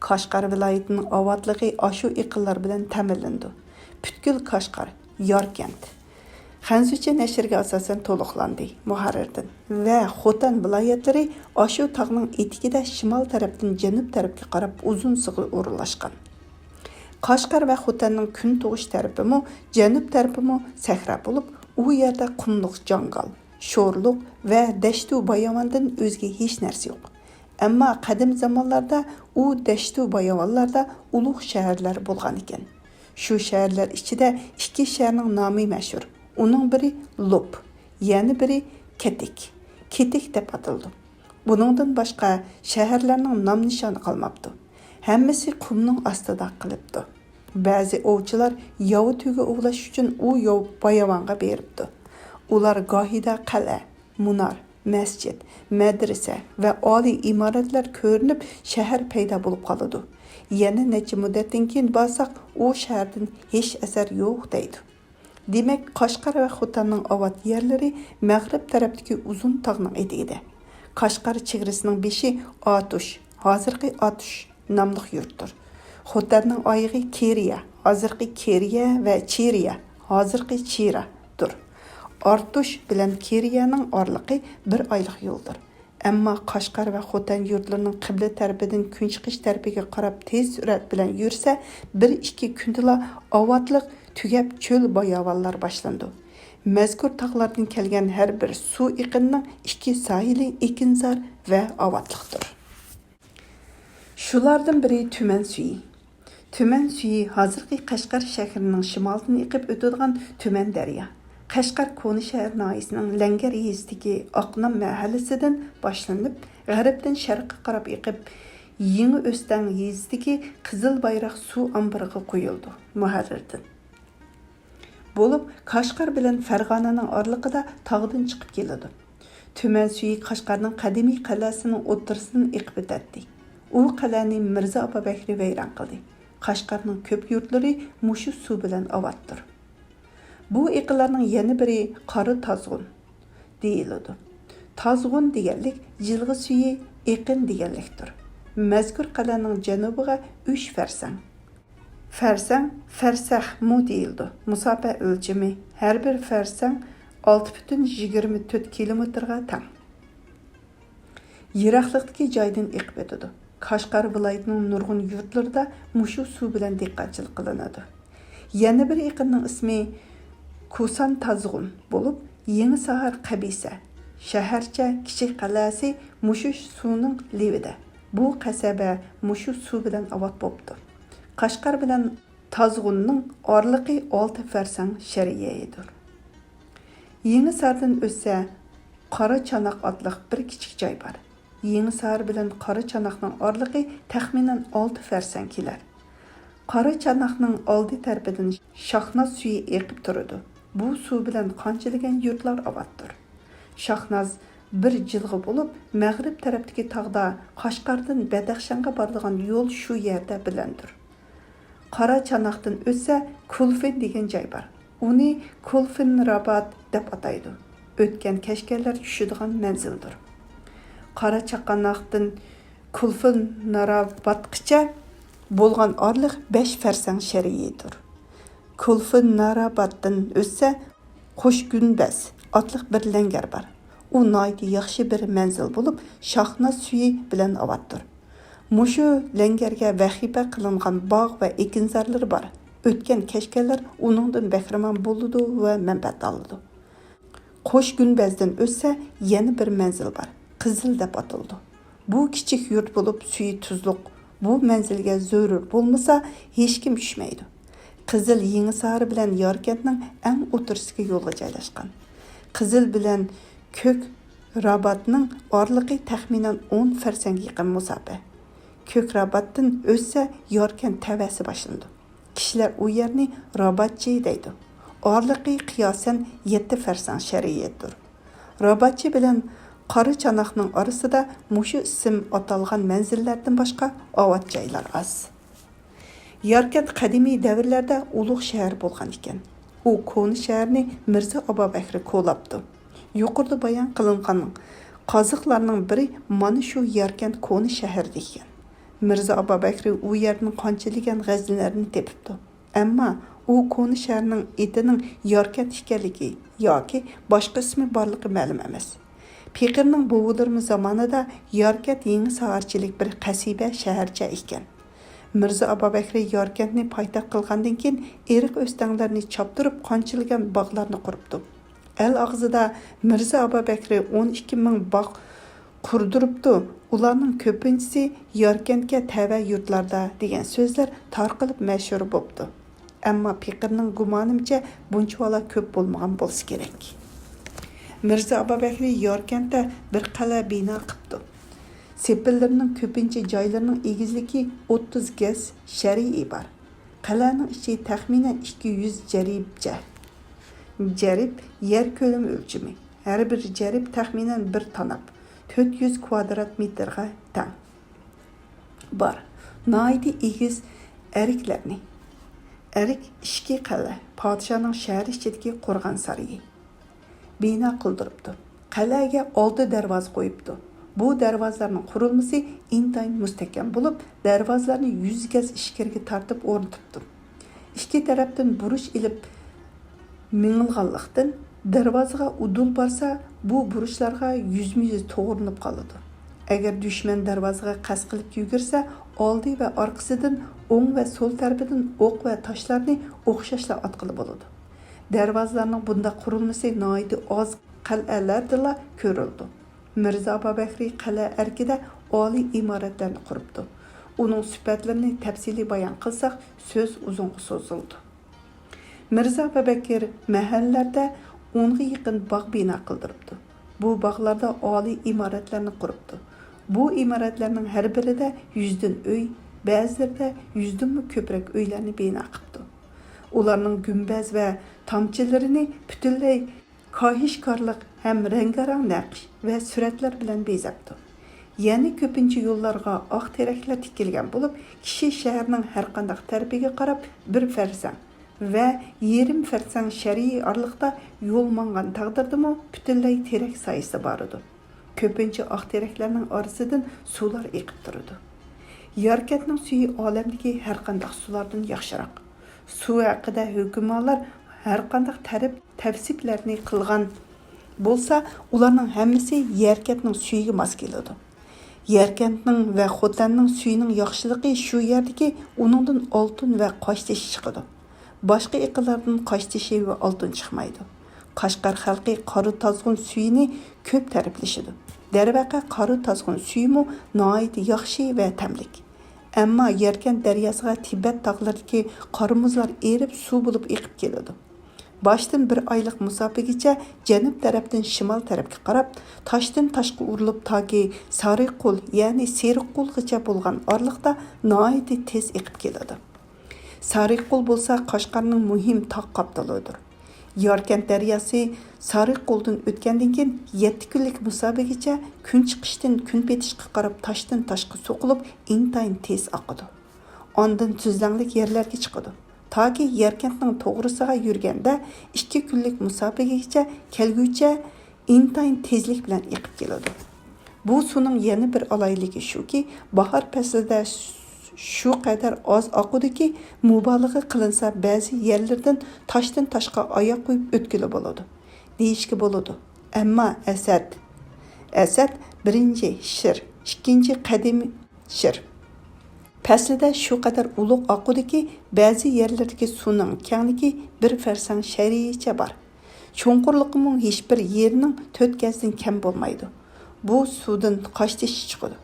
قەشقەر ۋىلايىتىنىڭ ئاۋاتلىقى ئاشۇ ئېقىنلار بىلەن تەمىنلىنىدۇ. پۈتكۈل قەشقەر، ياركەنت. خەنزۇچە نەشرگە ئاساسەن تولۇقلاندى، مۇھەررىردىن. ۋە خوتەن ۋىلايەتلىرى ئاشۇ تاغنىڭ ئېتىكىدە شىمال تەرەپتىن جەنۇب تەرەپكە قاراپ ئۇزۇنسىغا ئورۇنلاشقان. قەشقەر ۋە خوتەننىڭ كۈن تۇغۇش تەرىپىمۇ، جەنۇب تەرىپىمۇ سەھرا بولۇپ، ئۇ يەردە قۇملۇق جاڭگال، شورلۇق ۋە دەشتۇ باياۋاندىن ئۆزگە ھېچ نەرسە يوق. ئەمما قەدىم زامانلاردا ئۇ دەشتۇ باياۋانلاردا ئۇلۇغ شەھەرلەر بولغان ئىكەن. شۇ شەھەرلەر ئىچىدە ئىككى شەھەرنىڭ نامى مەشھۇر. ئۇنىڭ بىرى لوپ، يەنە بىرى كېتىك، كېتىك دەپ ئاتىلىدۇ. بۇنىڭدىن باشقا شەھەرلەرنىڭ نام-نىشانى قالماپتۇ. ھەممىسى قۇمنىڭ ئاستىدا قېلىپتۇ. بەزى ئوۋچىلار ياۋا تۆگە ئوۋلاش ئۈچۈن ئۇ ياۋ-، باياۋانغا بېرىپتۇ. ئۇلار گاھىدا قەلئە، مۇنار، مەسچىت، مەدرىسە ۋە ئالىي ئىمارەتلەر كۆرۈنۈپ، شەھەر پەيدا بولۇپ قالىدۇ. يەنە نەچچە مۇددەتتىن كېيىن بارساق، ئۇ شەھەردىن ھېچ ئەسەر يوق دەيدۇ. دېمەك، قەشقەر ۋە خوتەننىڭ ئاۋات يەرلىرى مەغرىب تەرەپتىكى ئۇزۇن تاغنىڭ ئېتىكىدە. قەشقەر چېگرىسىنىڭ بېشى ئاتۇش، ھازىرقى ئاتۇش ناملىق يۇرتتۇر. خوتەننىڭ ئايىغى كېرىيە، ھازىرقى كېرىيە ۋە چىرىيە، ھازىرقى چىرا، دۇر. ئارتۇش بىلەن كېرىيەنىڭ ئارىلىقى بىر ئايلىق يولدۇر. ئەمما قەشقەر ۋە خوتەن يۇرتلىرىنىڭ قىبلە تەرىپىدىن كۈنچىقىش تەرىپىگە قاراپ تېز سۈرئەت بىلەن يۈرسە، بىر ئىككى كۈندىلا ئاۋاتلىق تۈگەپ، چۆل باياۋانلار باشلىنىدۇ. مەزكۇر تاغلاردىن كەلگەن ھەر بىر سۇ ئېقىنىنىڭ ئىككى ساھىلى ئېكىنزار ۋە ئاۋاتلىقتۇر. شۇلاردىن بىرى تۈمەن سۈيى. تۈمەن سۈيى ھازىرقى قەشقەر شەھىرىنىڭ شىمالىدىن ئېقىپ ئۆتىدىغان تۈمەن دەريا. قەشقەر كونا شەھەر ناھىيەسىنىڭ لەڭگەر يېزىسىدىكى ئاقنام مەھەللىسىدىن باشلىنىپ، غەربتىن شەرققە قاراپ ئېقىپ، يېڭى ئۆستەڭ يېزىسىدىكى قىزىل بايراق سۇ ئامبىرىغا قۇيۇلىدۇ. مۇھەررىردىن. بولۇپ، قەشقەر بىلەن فەرغانىنىڭ ئارىلىقىدا تاغدىن چىقىپ كېلىدۇ. تۈمەن سۈيى قەشقەرنىڭ قەدىمىي قەلئەسىنىڭ ئوتتۇرىسىدىن ئېقىپ ئۆتەتتى. ئۇ قەلئەنى مىرزا ئابابەكرى ۋەيران قىلدى. قەشقەرنىڭ كۆپ يۇرتلىرى مۇشۇ سۇ بىلەن ئاۋاتتۇر. بۇ ئېقىنلارنىڭ يەنە بىرى قارا تازغۇن دېيىلىدۇ. تازغۇن دېگەنلىك جىلغا سۈيى، ئېقىن دېگەنلىكتۇر. مەزكۇر قەلئەنىڭ جەنۇبىغا ئۈچ فەرسەڭ، فەرسەڭ، فەرسەخمۇ دېيىلىدۇ. مۇساپە ئۆلچىمى، ھەر بىر فەرسەڭ ئالتە پۈتۈن يىگىرمە تۆت كىلومېتىرغا تەڭ. يىراقلىقتىكى جايدىن ئېقىپ ئۆتىدۇ. قەشقەر ۋىلايىتىنىڭ نۇرغۇن يۇرتلىرىدا مۇشۇ سۇ بىلەن دېھقانچىلىق قىلىنىدۇ. يەنە بىر ئېقىننىڭ ئىسمى كۇسان تازغۇن بولۇپ، يېڭى ساھار قەبىسە، شەھەرچە، كىچىك قەلئەسى مۇشۇ سۇنىڭ لېۋىدە. بۇ قەسەبە مۇشۇ سۇ بىلەن ئاۋات بوپتۇ. قەشقەر بىلەن تازغۇننىڭ ئارىلىقى ئالتە فەرسەڭ شەرقىيىدۇر. يېڭىساردىن ئۆتسە، قارا چاناق ئاتلىق بىر كىچىك جاي بار. يېڭىسار بىلەن قارا چاناقنىڭ ئارىلىقى تەخمىنەن ئالتە فەرسەڭ كېلەر. قارا چاناقنىڭ ئالدى تەرىپىدىن شاھناز سۈيى ئېقىپ تۇرىدۇ. بۇ سۇ بىلەن قانچىلىگەن يۇرتلار ئاۋاتتۇر. شاھناز بىر جىلغا بولۇپ، مەغرىب تەرەپتىكى تاغدا قەشقەردىن بەدەخشانغا بارىدىغان يول شۇ يەردە بىلەندۇر. قارا چاناقتىن ئۆتسە، كۇلفىن دېگەن جاي بار. ئۇنى كۇلفىن رابات دەپ ئاتايدۇ. ئۆتكەن كەچكەنلەر چۈشىدىغان مەنزىلدۇر. قارا چاناقتىن كۇلفىن راباتقىچە بولغان ئارىلىق بەش فەرسەڭ شەرقىيدۇر. كۇلفىن راباتتىن ئۆتسە، قوش گۈمبەز ئاتلىق بىر لەڭگەر بار. ئۇ ناھايىتى ياخشى بىر مەنزىل بولۇپ، شاھناز سۈيى بىلەن ئاۋاتتۇر. مۇشۇ لەڭگەرگە ۋەخىپە قىلىنغان باغ ۋە ئېكىنزارلىرى بار. ئۆتكەن كەچكەنلەر ئۇنىڭدىن بەھرىمەن بولىدۇ ۋە مەنپەئەت ئالىدۇ. قوش گۈمبەزدىن ئۆتسە، يەنە بىر مەنزىل بار. قىزىل دەپ ئاتىلىدۇ. بۇ كىچىك يۇرت بولۇپ، سۈيى تۇزلۇق. بۇ مەنزىلگە زۆرۈر بولمىسا، ھېچكىم چۈشمەيدۇ. قىزىل يېڭىسار بىلەن ياركەنتنىڭ ئەڭ ئوتتۇرىسىدىكى يولغا جايلاشقان. قىزىل بىلەن كۆك راباتنىڭ ئارىلىقى تەخمىنەن ئون فەرسەڭگە يېقىن مۇساپە. كۆك راباتتىن ئۆتسە، ياركەنت تەۋەسى باشلىنىدۇ. كىشىلەر ئۇ يەرنى راباتچى دەيدۇ. ئارىلىقى قىياسەن يەتتە فەرسەڭ شەرقىيدۇر. راباتچى بىلەن قارا چاناقنىڭ ئارىسىدا مۇشۇ ئىسىم ئاتالغان مەنزىللەردىن باشقا ئاۋات جايلار ئاز. ياركەنت قەدىمىي دەۋرلەردە ئۇلۇغ شەھەر بولغان ئىكەن. ئۇ كونا شەھەرنى مىرزا ئابابەكرى كولاپتۇ. يۇقىرىدا بايان قىلىنغان قازىقلارنىڭ بىرى مانا شۇ ياركەنت كونا شەھىرىدە ئىكەن. مىرزا ئابابەكرى ئۇ يەردىن قانچىلىگەن غەزنىلەرنى تېپىپتۇ. ئەمما ئۇ كونا شەھەرنىڭ ئېتىنىڭ ياركەنت ئىكەنلىكى ياكى باشقا ئىسمى بارلىقى مەلۇم ئەمەس. پېقىرنىڭ بوۋىلىرىمىز زامانىدا ياركەنت يېڭىسارچىلىك بىر قەسىبە شەھەرچە ئىكەن. مىرزا ئابابەكرى ياركەنتنى پايتەخت قىلغاندىن كېيىن، ئېرىق ئۆستەڭلەرنى چاپتۇرۇپ، قانچىلىگەن باغلارنى قۇرۇپتۇ. ئەل ئاغزىدا مىرزا ئابابەكرى ئون ئىككى مىڭ باغ قۇردۇرۇپتۇ، ئۇلارنىڭ كۆپىنچىسى ياركەنتكە تەۋە يۇرتلاردا دېگەن سۆزلەر تارقىلىپ مەشھۇر بوپتۇ. ئەمما پېقىرنىڭ گۇمانىمچە بۇنچىۋالا كۆپ بولمىغان بولسا كېرەك. مىرزا ئابابەكرى ياركەنتتە بىر قەلئە بىنا قىپتۇ. سېپىللىرىنىڭ كۆپىنچە جايلىرىنىڭ ئېگىزلىكى ئوتتۇز گەز شەرقىي بار. قەلئەنىڭ ئىچى تەخمىنەن ئىككى يۈز جەرىبچە. جەرىب يەر كۆلىمى ئۆلچىمى. ھەر بىر جەرىب تەخمىنەن بىر تاناپ، تۆت يۈز كۋادرات مېتىرغا تەڭ. بار. ناھايىتى ئېگىز ئەركلەرنى. ئەرك ئىچكى قەلئە، پادىشاھنىڭ شەھەر ئىچىدىكى قورغان سارىيى. بىنا قىلدۇرۇپتۇ. قەلئەگە ئالتە دەرۋازا قويۇپتۇ. بۇ دەرۋازىلارنىڭ قۇرۇلمىسى ئىنتايىن مۇستەھكەم بولۇپ، دەرۋازىلارنى يۈز گەز ئىچكىرىگە تارتىپ ئورنىتىپتۇ. ئىككى تەرەپتىن بۇرۇچ ئېلىپ مېڭىلغانلىقتىن، دەرۋازىغا ئۇدۇل بارسا، بۇ بۇرۇچلارغا يۈزمۇ يۈز توغرىلىنىپ قالىدۇ. ئەگەر دۈشمەن دەرۋازىغا قەست قىلىپ يۈگۈرسە، ئالدى ۋە ئارقىسىدىن، ئوڭ ۋە سول تەرىپىدىن ئوق ۋە تاشلارنى ئوخشاشلا ئاتقىلى بولىدۇ. دەرۋازىلارنىڭ بۇنداق قۇرۇلمىسى ناھايىتى ئاز قەلئەلەردىلا كۆرۈلىدۇ. مىرزا بابەكرى قەلئە ئەركىدە ئالىي ئىمارەتلەرنى قۇرۇپتۇ. ئۇنىڭ سۈپەتلىرىنى تەپسىلىي بايان قىلساق، سۆز ئۇزۇنغا سوزۇلىدۇ. مىرزا بابەكىر مەھەللىلەردە ئونغا يېقىن باغ بىنا قىلدۇرۇپتۇ. بۇ باغلاردا ئالىي ئىمارەتلەرنى قۇرۇپتۇ. بۇ ئىمارەتلەرنىڭ ھەر بىرىدە يۈزدىن ئۆي، بەزىلىرىدە يۈزدىنمۇ كۆپرەك ئۆيلەرنى بىنا قىپتۇ. ئۇلارنىڭ گۈمبەز ۋە تامچىلىرىنى پۈتۈنلەي كاھىشكارلىق ھەم رەڭگارەڭ نەقىش ۋە سۈرەتلەر بىلەن بېزەپتۇ. يەنە كۆپىنچە يوللارغا ئاق تېرەكلەر تىكىلگەن بولۇپ، كىشى شەھەرنىڭ ھەرقانداق تەرىپىگە قاراپ بىر فەرسەڭ ۋە يېرىم فەرسەڭ شەرئىي ئارىلىقتا يول ماڭغان تەقدىردىمۇ پۈتۈنلەي تېرەك سايىسىدا بارىدۇ. كۆپىنچە ئاق تېرەكلەرنىڭ ئارىسىدىن سۇلار ئېقىپ تۇرىدۇ. ياركەنتنىڭ سۈيى ئالەمدىكى ھەرقانداق سۇلاردىن ياخشىراق. سۇ ھەققىدە ھۆكۈمالار ھەرقانداق تەرىپ تەۋسىپلەرنى قىلغان بولسا، ئۇلارنىڭ ھەممىسى ياركەنتنىڭ سۈيىگە ماس كېلىدۇ. ياركەنتنىڭ ۋە خوتەننىڭ سۈيىنىڭ ياخشىلىقى شۇ يەردىكى، ئۇنىڭدىن ئالتۇن ۋە قاشتېشى چىقىدۇ. باشقا ئېقىنلاردىن قاشتېشى ۋە ئالتۇن چىقمايدۇ. قەشقەر خەلقى قارا تازغۇن سۈيىنى كۆپ تەرىپلىشىدۇ. دەرۋەقە، قارا تازغۇن سۈيىمۇ ناھايىتى ياخشى ۋە تەملىك. ئەمما ياركەنت دەرياسىغا تىبەت تاغلىرىدىكى قار مۇزلار ئېرىپ، سۇ بولۇپ ئېقىپ كېلىدۇ. باشتىن بىر ئايلىق مۇساپىگىچە جەنۇب تەرەپتىن شىمال تەرەپكە قاراپ، تاشتىن تاشقا ئۇرۇلۇپ، تاكى سارىقول، يەنى سېرىققولغىچە بولغان ئارىلىقتا ناھايىتى تېز ئېقىپ كېلىدۇ. سارىقول بولسا قەشقەرنىڭ مۇھىم تاغ قاپتىلىدۇر. ياركەنت دەرياسى سارىقولدىن ئۆتكەندىن كېيىن، يەتتە كۈنلۈك مۇساپىگىچە كۈن چىقىشتىن كۈن پېتىشقا قاراپ تاشتىن تاشقا سوقۇلۇپ، ئىنتايىن تېز ئاقىدۇ. ئاندىن تۈزلەڭلىك يەرلەرگە چىقىدۇ. تاكى ياركەنتنىڭ توغرىسىغا يۈرگەندە، ئىككى كۈنلۈك مۇساپىگىچە كەلگۈچە ئىنتايىن تېزلىك بىلەن ئېقىپ كېلىدۇ. بۇ سۇنىڭ يەنە بىر ئالاھىدىلىكى شۇكى، باھار پەسلىدە شۇ قەدەر ئاز ئاقىدۇكى، مۇبالىغە قىلىنسا، بەزى يەرلىرىدىن تاشتىن تاشقا ئاياق قويۇپ ئۆتكىلى بولىدۇ، دېيىشكە بولىدۇ. ئەمما ئەسەت، ئەسەت بىرىنچى شىر، ئىككىنچى قەدىمىي شىر پەسلىدە شۇ قەدەر ئۇلۇغ ئاقىدۇكى، بەزى يەرلىرىدىكى سۇنىڭ كەڭلىكى بىر فەرسەڭ شەرىچە بار. چوڭقۇرلۇقىمۇ ھېچبىر يېرىنىڭ تۆت گەزدىن كەم بولمايدۇ. بۇ سۇدىن قاشتېشى چىقىدۇ.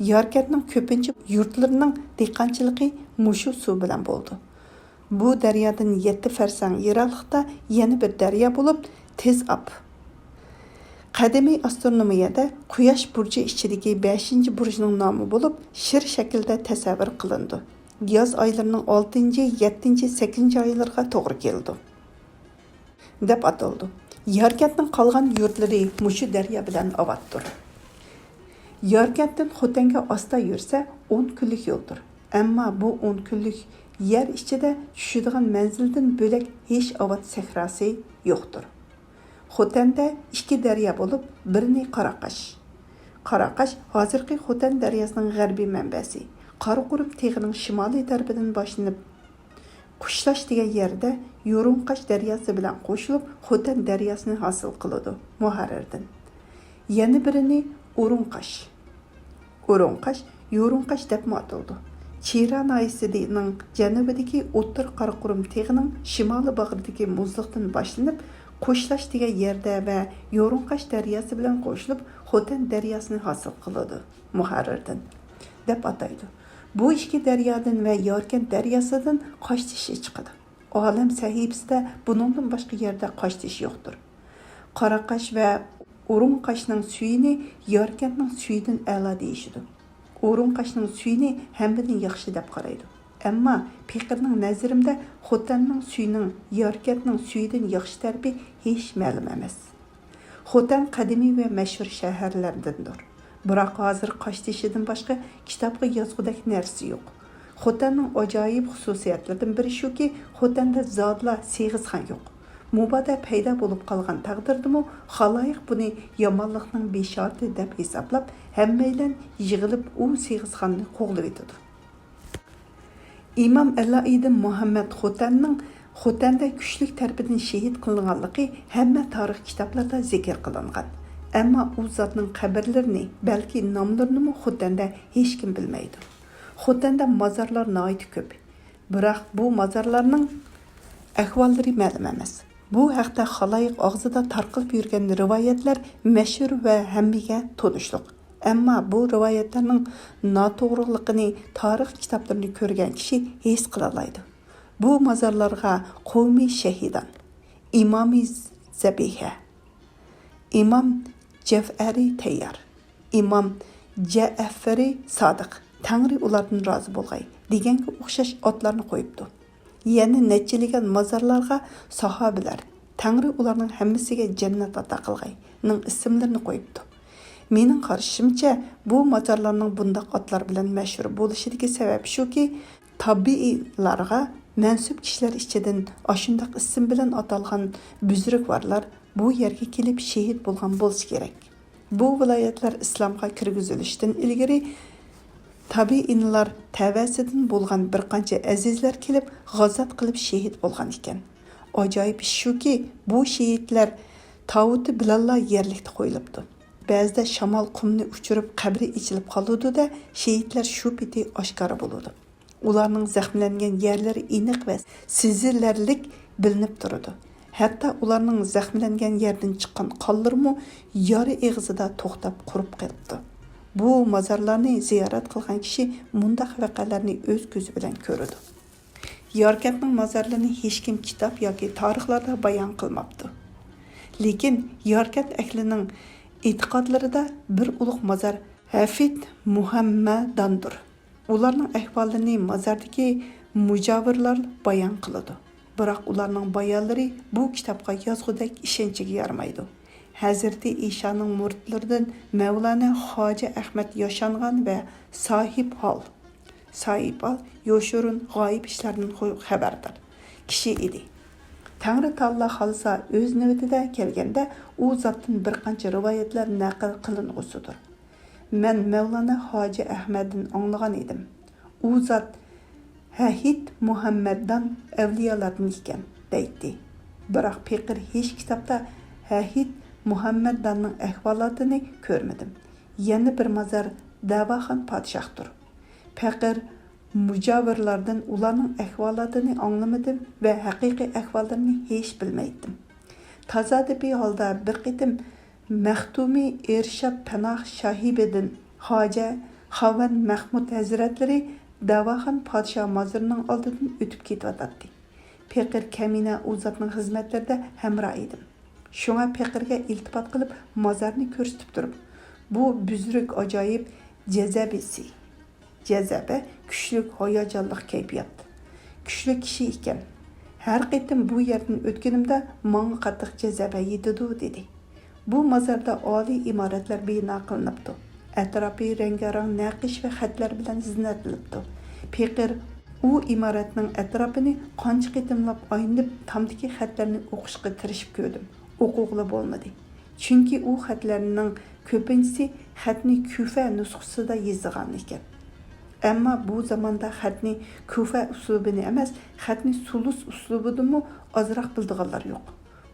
ياركەنتنىڭ كۆپىنچە يۇرتلىرىنىڭ دېھقانچىلىقى مۇشۇ سۇ بىلەن بولىدۇ. بۇ دەريادىن يەتتە فەرسەڭ يىراقلىقتا يەنە بىر دەريا بولۇپ، تېزئاپ. قەدىمىي ئاسترونومىيەدە قۇياش بۇرجى ئىچىدىكى بەشىنچى بۇرجنىڭ نامى بولۇپ، شىر شەكلىدە تەسەۋۋۇر قىلىنىدۇ. ياز ئايلىرىنىڭ ئالتىنچى، يەتتىنچى، سەككىزىنچى ئايلىرىغا توغرا كېلىدۇ، دەپ ئاتىلىدۇ. ياركەنتنىڭ قالغان يۇرتلىرى مۇشۇ دەريا بىلەن ئاۋاتتۇر. ياركەنتتىن خوتەنگە ئاستا يۈرسە، ئون كۈنلۈك يولدۇر. ئەمما بۇ ئون كۈنلۈك يەر ئىچىدە چۈشىدىغان مەنزىلدىن بۆلەك ھېچ ئاۋات سەھراسى يوقتۇر. خوتەندە ئىككى دەريا بولۇپ، بىرىنى قاراقاش. قاراقاش ھازىرقى خوتەن دەرياسىنىڭ غەربىي مەنبەسى. قاراقۇرۇم تېغىنىڭ شىمالىي تەرىپىدىن باشلىنىپ، قۇشلاش دېگەن يەردە يورۇڭقاش دەرياسى بىلەن قوشۇلۇپ، خوتەن دەرياسىنى ھاسىل قىلىدۇ. مۇھەررىردىن. يەنە بىرىنى ئورۇڭقاش. ئورۇڭقاش يورۇڭقاش دەپمۇ ئاتىلىدۇ. چىرا ناھىيەسىنىڭ جەنۇبىدىكى ئوتتۇرا قاراقۇرۇم تېغىنىڭ شىمالىي باغرىدىكى مۇزلۇقتىن باشلىنىپ، قوشلاش دېگەن يەردە ۋە يورۇڭقاش دەرياسى بىلەن قوشۇلۇپ، خوتەن دەرياسىنى ھاسىل قىلىدۇ. مۇھەررىردىن. دەپ ئاتايدۇ. بۇ ئىككى دەريادىن ۋە ياركەنت دەرياسىدىن قاشتېشى چىقىدۇ. ئالەم سەھىپىسىدە بۇنىڭدىن باشقا يەردە قاشتېشى يوقتۇر. قاراقاش ۋە ئورۇڭقاشنىڭ سۈيىنى ياركەنتنىڭ سۈيىدىن ئەلا دېيىشىدۇ. ئورۇڭقاشنىڭ سۈيىنى ھەممىدىن ياخشى دەپ قارايدۇ. ئەمما پېقىرنىڭ نەزىرىمدە خوتەننىڭ سۈيىنىڭ ياركەنتنىڭ سۈيىدىن ياخشى تەرىپى ھېچ مەلۇم ئەمەس. خوتەن قەدىمىي ۋە مەشھۇر شەھەرلەردىندۇر. بىراق ھازىر قاشتېشىدىن باشقا كىتابقا يازغۇدەك نەرسە يوق. خوتەننىڭ ئاجايىپ خۇسۇسىيەتلىرىدىن بىرى شۇكى، خوتەندە زادىلا سېغىزخان يوق. مۇبادا پەيدا بولۇپ قالغان تەقدىردىمۇ، خالايىق بۇنى يامانلىقنىڭ بېشارىتى دەپ ھېسابلاپ، ھەممەيلەن يىغىلىپ ئۇ سېغىزخاننى قوغلىۋېتىدۇ. ئىمام ئەلائىدىن مۇھەممەد خوتەننىڭ خوتەندە كۈچلۈك تەرىپىدىن شېھىت قىلىنغانلىقى ھەممە تارىخ كىتابلىرىدا زىكىر قىلىنغان. ئەمما ئۇ زاتنىڭ قەبرىلىرىنى، بەلكى ناملىرىنىمۇ خوتەندە ھېچكىم بىلمەيدۇ. خوتەندە مازارلار ناھايىتى كۆپ. بىراق بۇ مازارلارنىڭ ئەھۋاللىرى مەلۇم ئەمەس. بۇ ھەقتە خالايىق ئاغزىدا تارقىلىپ يۈرگەن رىۋايەتلەر مەشھۇر ۋە ھەممىگە تونۇشلۇق. ئەمما بۇ رىۋايەتلەرنىڭ ناتوغرىلىقىنى تارىخ كىتابلىرىنى كۆرگەن كىشى ھېس قىلالايدۇ. بۇ مازارلارغا قومى شەھىدان، ئىمامى زەبىھە، ئىمام جەفئەرى تەييار، ئىمام جەئەفەرى سادىق، تەڭرى ئۇلاردىن رازى بولغاي، دېگەنگە ئوخشاش ئاتلارنى قويۇپتۇ. يەنە نەچچىلىگەن مازارلارغا ساھابىلەر، تەڭرى ئۇلارنىڭ ھەممىسىگە جەننەت ئاتا قىلغاي، نىڭ ئىسىملىرىنى قويۇپتۇ. مېنىڭ قارىشىمچە، بۇ مازارلارنىڭ بۇنداق ئاتلار بىلەن مەشھۇر بولۇشىدىكى سەۋەب شۇكى، تابىئىنلارغا مەنسۇپ كىشىلەر ئىچىدىن ئاشۇنداق ئىسىم بىلەن ئاتالغان بۈزرۈكۋارلار بۇ يەرگە كېلىپ شېھىت بولغان بولسا كېرەك. بۇ ۋىلايەتلەر ئىسلامغا كىرگۈزۈلۈشتىن ئىلگىرى تابىئىنلار تەۋەسىدىن بولغان بىر قانچە ئەزىزلەر كېلىپ غازات قىلىپ شېھىت بولغان ئىكەن. ئاجايىپ ئىش شۇكى، بۇ شېھىتلەر تاۋۇتى بىلەنلا يەرلىكتە قويۇلۇپتۇ. بەزىدە شامال قۇمنى ئۇچۇرۇپ قەبرە ئېچىلىپ قالىدۇ-دە، شېھىتلەر شۇ پېتى ئاشكارا بولىدۇ. ئۇلارنىڭ زەخىملەنگەن يەرلىرى ئېنىق ۋە سېزىلەرلىك بىلىنىپ تۇرىدۇ. ھەتتا ئۇلارنىڭ زەخىملەنگەن يەردىن چىققان قانلىرىمۇ يارا ئېغىزىدا توختاپ قۇرۇپ قېلىپتۇ. بۇ مازارلارنى زىيارەت قىلغان كىشى مۇنداق ۋەقەلەرنى ئۆز كۆزى بىلەن كۆرىدۇ. ياركەنتنىڭ مازارلىرىنى ھېچكىم كىتاب ياكى تارىخلاردا بايان قىلماپتۇ. لېكىن ياركەنت ئەھلىنىڭ ئېتىقادلىرىدا بىر ئۇلۇغ مازار ھەفىت مۇھەممەداندۇر. ئۇلارنىڭ ئەھۋالىنى مازاردىكى مۇجاۋىرلار بايان قىلىدۇ. بىراق ئۇلارنىڭ بايانلىرى بۇ كىتابقا يازغۇدەك ئىشەنچىگە يارىمايدۇ. ھەزرىتى ئىشانىڭ مۇرىتلىرىدىن مەۋلانا خاجە ئەخمەت ياشانغان ۋە ساھىب ھال، ساھىب ھال يوشۇرۇن غايىب ئىشلاردىن خۇ-، خەۋەردار كىشى ئىدى. تەڭرى تائالا خالىسا ئۆز نۆۋىتىدە كەلگەندە ئۇ زاتتىن بىر قانچە رىۋايەتلەر نەقىل قىلىنغۇسىدۇر. مەن مەۋلانا خاجە ئەخمەتتىن ئاڭلىغان ئىدىم. ئۇ زات ھەھىت مۇھەممەددان ئەۋلىيالاردىن ئىكەن، دەيتتى. بىراق پېقىر ھېچ كىتابتا ھەھىت مۇھەممەدداننىڭ ئەھۋالاتىنى كۆرمىدىم. يەنە بىر مازار دەۋاخان پادىشاھتۇر. پېقىر مۇجاۋىرلاردىن ئۇلارنىڭ ئەھۋالاتىنى ئاڭلىمىدىم ۋە ھەقىقىي ئەھۋاللىرىنى ھېچ بىلمەيتتىم. تازادىپىي ھالدا بىر قېتىم مەختۇمى ئىرشاد پەناھ شاھىبىدىن خاجە خاۋەن مەخمۇت ھەزرەتلىرى دەۋاخان پادىشاھ مازىرىنىڭ ئالدىدىن ئۆتۈپ كېتىۋاتاتتى. پېقىر كەمىنە ئۇ زاتنىڭ خىزمەتلىرىدە ھەمراھ ئىدىم. شۇڭا پېقىرگە ئىلتىپات قىلىپ، مازارنى كۆرسىتىپ تۇرۇپ، بۇ بۈزرۈك ئاجايىپ جەزەبىسى. جەزەبە، كۈچلۈك، ھاياجانلىق كەيپىيات. كۈچلۈك كىشى ئىكەن. ھەر قېتىم بۇ يەردىن ئۆتكىنىمدە ماڭا قاتتىق جەزەبە يېتىدۇ، دېدى. بۇ مازاردا ئالىي ئىمارەتلەر بىنا قىلىنىپتۇ. ئەتراپى رەڭگارەڭ نەقىش ۋە خەتلەر بىلەن زىننەتلىنىپتۇ. پېقىر ئۇ ئىمارەتنىڭ ئەتراپىنى قانچە قېتىملاپ ئايلىنىپ، تامدىكى خەتلەرنى ئوقۇشقا تىرىشىپ كۆردۈم. ئوقۇغىلى بولمىدى. چۈنكى ئۇ خەتلەرنىڭ كۆپىنچىسى خەتنى كۇفە نۇسخىسىدا يېزىغان ئىكەن. ئەمما بۇ زاماندا خەتنى كۇفە ئۇسلۇبىنى ئەمەس، خەتنى سۇلۇس ئۇسلۇبىدىمۇ ئازراق بىلىدىغانلار يوق.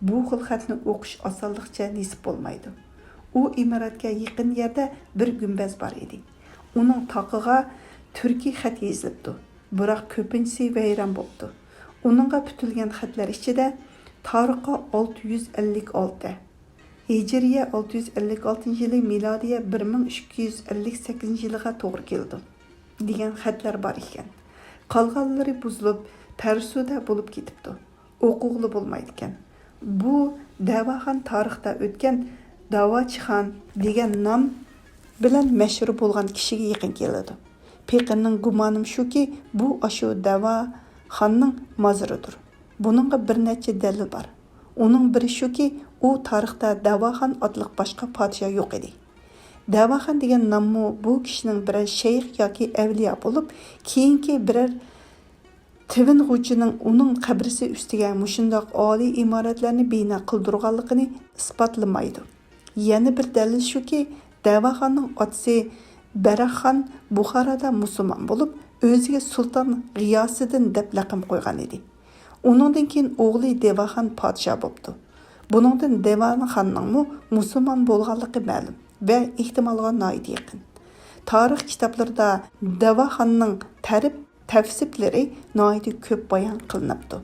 بۇ خىل خەتنى ئوقۇش ئاسانلىقچە نېسىپ بولمايدۇ. ئۇ ئىمارەتكە يېقىن يەردە بىر گۈمبەز بار ئىدى. ئۇنىڭ تاقىغا تۈركىي خەت يېزىلىپتۇ. بىراق كۆپىنچىسى ۋەيران بوپتۇ. ئۇنىڭغا پۈتۈلگەن خەتلەر ئىچىدە تارىخقا ئالتە يۈز ئەللىك ئالتە، ھىجرىيە ئالتە يۈز ئەللىك ئالتىنچى يىلى، مىلادىيە بىر مىڭ ئىككى يۈز ئەللىك سەككىزىنچى يىلىغا توغرا كېلىدۇ، دېگەن خەتلەر بار ئىكەن. قالغانلىرى بۇزۇلۇپ، پەرسۇدە بولۇپ كېتىپتۇ. ئوقۇغىلى بولمايدىكەن. بۇ دەۋاخان تارىختا ئۆتكەن داۋاچىخان دېگەن نام بىلەن مەشھۇر بولغان كىشىگە يېقىن كېلىدۇ. پېقىرنىڭ گۇمانىم شۇكى، بۇ ئاشۇ دەۋاخاننىڭ مازىرىدۇر. بۇنىڭغا بىر نەچچە دەلىل بار. ئۇنىڭ بىرى شۇكى، ئۇ تارىختا دەۋاخان ئاتلىق باشقا پادىشاھ يوق ئىدى. دەۋاخان دېگەن ناممۇ بۇ كىشىنىڭ بىرەر شەيخ ياكى ئەۋلىيا بولۇپ، كېيىنكى بىرەر تىۋىنغۇچىنىڭ ئۇنىڭ قەبرىسى ئۈستىگە مۇشۇنداق ئالىي ئىمارەتلەرنى بىنا قىلدۇرغانلىقىنى ئىسپاتلىمايدۇ. يەنە بىر دەلىل شۇكى، دەۋاخاننىڭ ئاتىسى بەرەخخان بۇخارادا مۇسۇلمان بولۇپ، ئۆزىگە سۇلتان غىياسىدىن دەپ لەقەم قويغان ئىدى. ئۇنىڭدىن كېيىن ئوغلى دەۋاخان پادىشاھ بوپتۇ. بۇنىڭدىن دەۋاخاننىڭمۇ مۇسۇلمان بولغانلىقى مەلۇم ۋە ئېھتىمالغا ناھايىتى يېقىن. تارىخ كىتابلىرىدا دەۋاخاننىڭ تەرىپ تەۋسىپلىرى ناھايىتى كۆپ بايان قىلىنىپتۇ.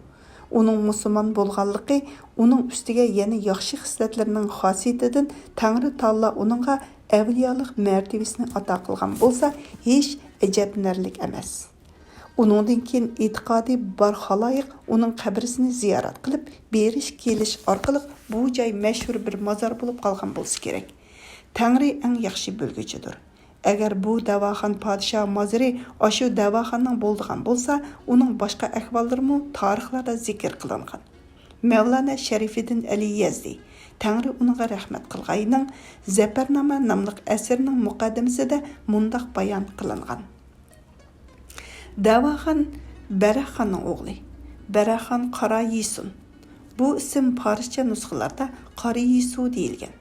ئۇنىڭ مۇسۇلمان بولغانلىقى، ئۇنىڭ ئۈستىگە يەنە ياخشى خىسلەتلىرىنىڭ خاسىيىتىدىن تەڭرى تائالا ئۇنىڭغا ئەۋلىيالىق مەرتىۋىسىنى ئاتا قىلغان بولسا، ھېچ ئەجەبلىنەرلىك ئەمەس. ئۇنىڭدىن كېيىن ئېتىقادى بار خالايىق ئۇنىڭ قەبرىسىنى زىيارەت قىلىپ، بېرىش كېلىش ئارقىلىق بۇ جاي مەشھۇر بىر مازار بولۇپ قالغان بولسا كېرەك. تەڭرى ئەڭ ياخشى بىلگۈچىدۇر. ئەگەر بۇ دەۋاخان پادىشاھ مازىرى ئاشۇ دەۋاخاننىڭ بولىدىغان بولسا، ئۇنىڭ باشقا ئەھۋاللىرىمۇ تارىخلاردا زىكىر قىلىنغان. مەۋلانا شەرىفىدىن ئەلى يەزدى، تەڭرى ئۇنىڭغا رەھمەت قىلغاينىڭ، زەپەرنامە ناملىق ئەسىرىنىڭ مۇقەددىمىسىدە مۇنداق بايان قىلىنغان: دەۋاخان بەرەخاننىڭ ئوغلى، بەرەخان قارا يېسۇن. بۇ ئىسىم پارسچە نۇسخىلاردا قارا يېسۇ دېيىلگەن.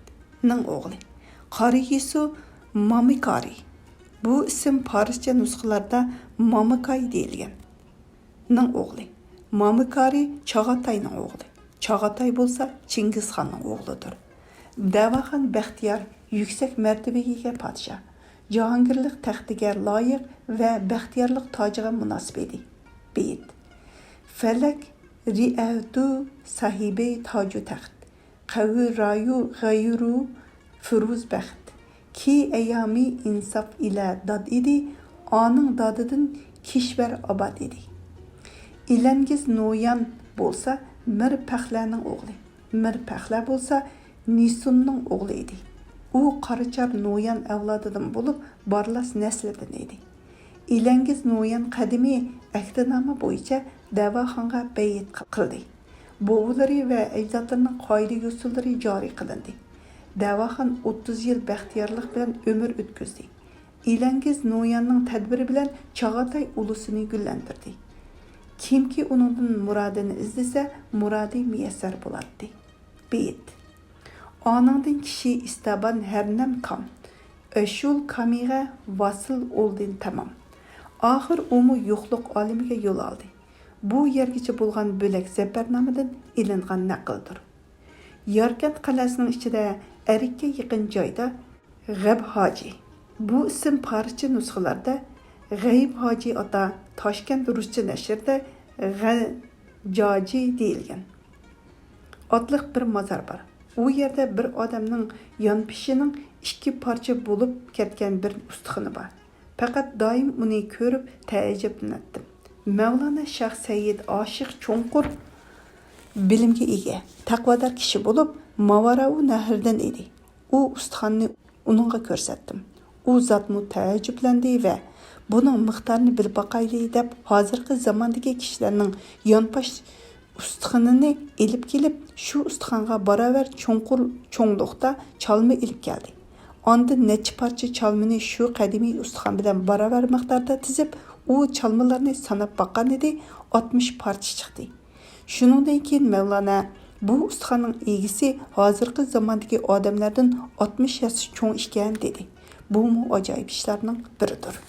نىڭ ئوغلى. قارا يېسۇ مامىكارى. بۇ ئىسىم پارسچە نۇسخىلاردا مامىكاي دېيىلگەن. نىڭ ئوغلى. مامىكارى چاغاتاينىڭ ئوغلى. چاغاتاي بولسا چىڭگىزخاننىڭ ئوغلىدۇر. دەۋاخان بەختىيار يۈكسەك مەرتىۋىگە ئىگە پادىشاھ. جاھانگىرلىق تەختىگە لايىق ۋە بەختىيارلىق تاجىغا مۇناسىپ ئىدى. بېيىت. فەلەك رىئەتۇ ساھىبى تاجۇ تەخت. قەۋرۇ رايۇ غەيرۇ فىرۇز بەخت. كى ئەيامى ئىنساپ ئىلە داد ئىدى، ئانىڭ دادىدىن كىشۋەر ئاباد ئىدى. ئىلەنگىز نويان بولسا مىر پەخلەنىڭ ئوغلى، مىر پەخلە بولسا نىسۇننىڭ ئوغلى ئىدى. ئۇ قاراچار نويان ئەۋلادىدىن بولۇپ، بارلاس نەسلىدىن ئىدى. ئىلەنگىز نويان قەدىمىي ئەھدىنامە بويىچە دەۋاخانغا بەيئەت قىلدى. بوۋىلىرى ۋە ئەجدادلىرىنىڭ قائىدە-يوسۇنلىرى جارى قىلىندى. دەۋاخان ئوتتۇز يىل بەختىيارلىق بىلەن ئۆمۈر ئۆتكۈزدى. ئىلەنگىز نوياننىڭ تەدبىرى بىلەن چاغاتاي ئۇلۇسىنى گۈللەندۈردى. كىمكى ئۇنىڭدىن مۇرادىنى ئىزدىسە، مۇرادى مۇيەسسەر بولاتتى. بېيىت. ئانىڭدىن كىشى ئىستابان ھەرنەم كام، ئەشۇل كامىغە ۋاسىل ئولدىن تامام. ئاخىر ئۇمۇ يوقلۇق ئالىمىگە يول ئالدى. بۇ يەرگىچە بولغان بۆلەك زەپەرنامىدىن ئېلىنغان نەقىلدۇر. ياركەنت قەلئەسىنىڭ ئىچىدە ئەرككە يېقىن جايدا غەب ھاجى. بۇ ئىسىم پارسچە نۇسخىلاردا غەيىب ھاجى ئاتا، تاشكەنت رۇسچە نەشرىدە غەجاجى دېيىلگەن. ئاتلىق بىر مازار بار. ئۇ يەردە بىر ئادەمنىڭ يانپېشىنىڭ ئىككى پارچە بولۇپ كەتكەن بىر ئۇستىخىنى بار. پەقەت دائىم ئۇنى كۆرۈپ تەئەججۈپلىنەتتىم. مەۋلانا شاھ سەيىد ئاشىق چوڭقۇر بىلىمگە ئىگە، تەقۋادار كىشى بولۇپ، ماۋاراۋۇ نەھرىدىن ئىدى. ئۇ ئۇستىخاننى ئۇنىڭغا كۆرسەتتىم. ئۇ زاتمۇ تەئەججۈپلەندى ۋە «بۇنىڭ مىقدارىنى بىلىپ باقايلى» دەپ، ھازىرقى زاماندىكى كىشىلەرنىڭ يانپاش ئۇستىخىنىنى ئېلىپ كېلىپ، شۇ ئۇستىخانغا باراۋەر چوڭقۇر چوڭلۇقتا چالما ئېلىپ كەلدى. ئاندىن نەچچە پارچە چالمىنى شۇ قەدىمىي ئۇستىخان بىلەن باراۋەر مىقداردا تىزىپ، ئۇ چالمىلارنى ساناپ باققانىدى، ئاتمىش پارچە چىقتى. شۇنىڭدىن كېيىن مەۋلانا، «بۇ ئۇستىخاننىڭ ئىگىسى ھازىرقى زاماندىكى ئادەملەردىن ئاتمىش ياشتا چوڭ ئىكەن» دېدى. بۇمۇ ئاجايىپ ئىشلارنىڭ بىرىدۇر.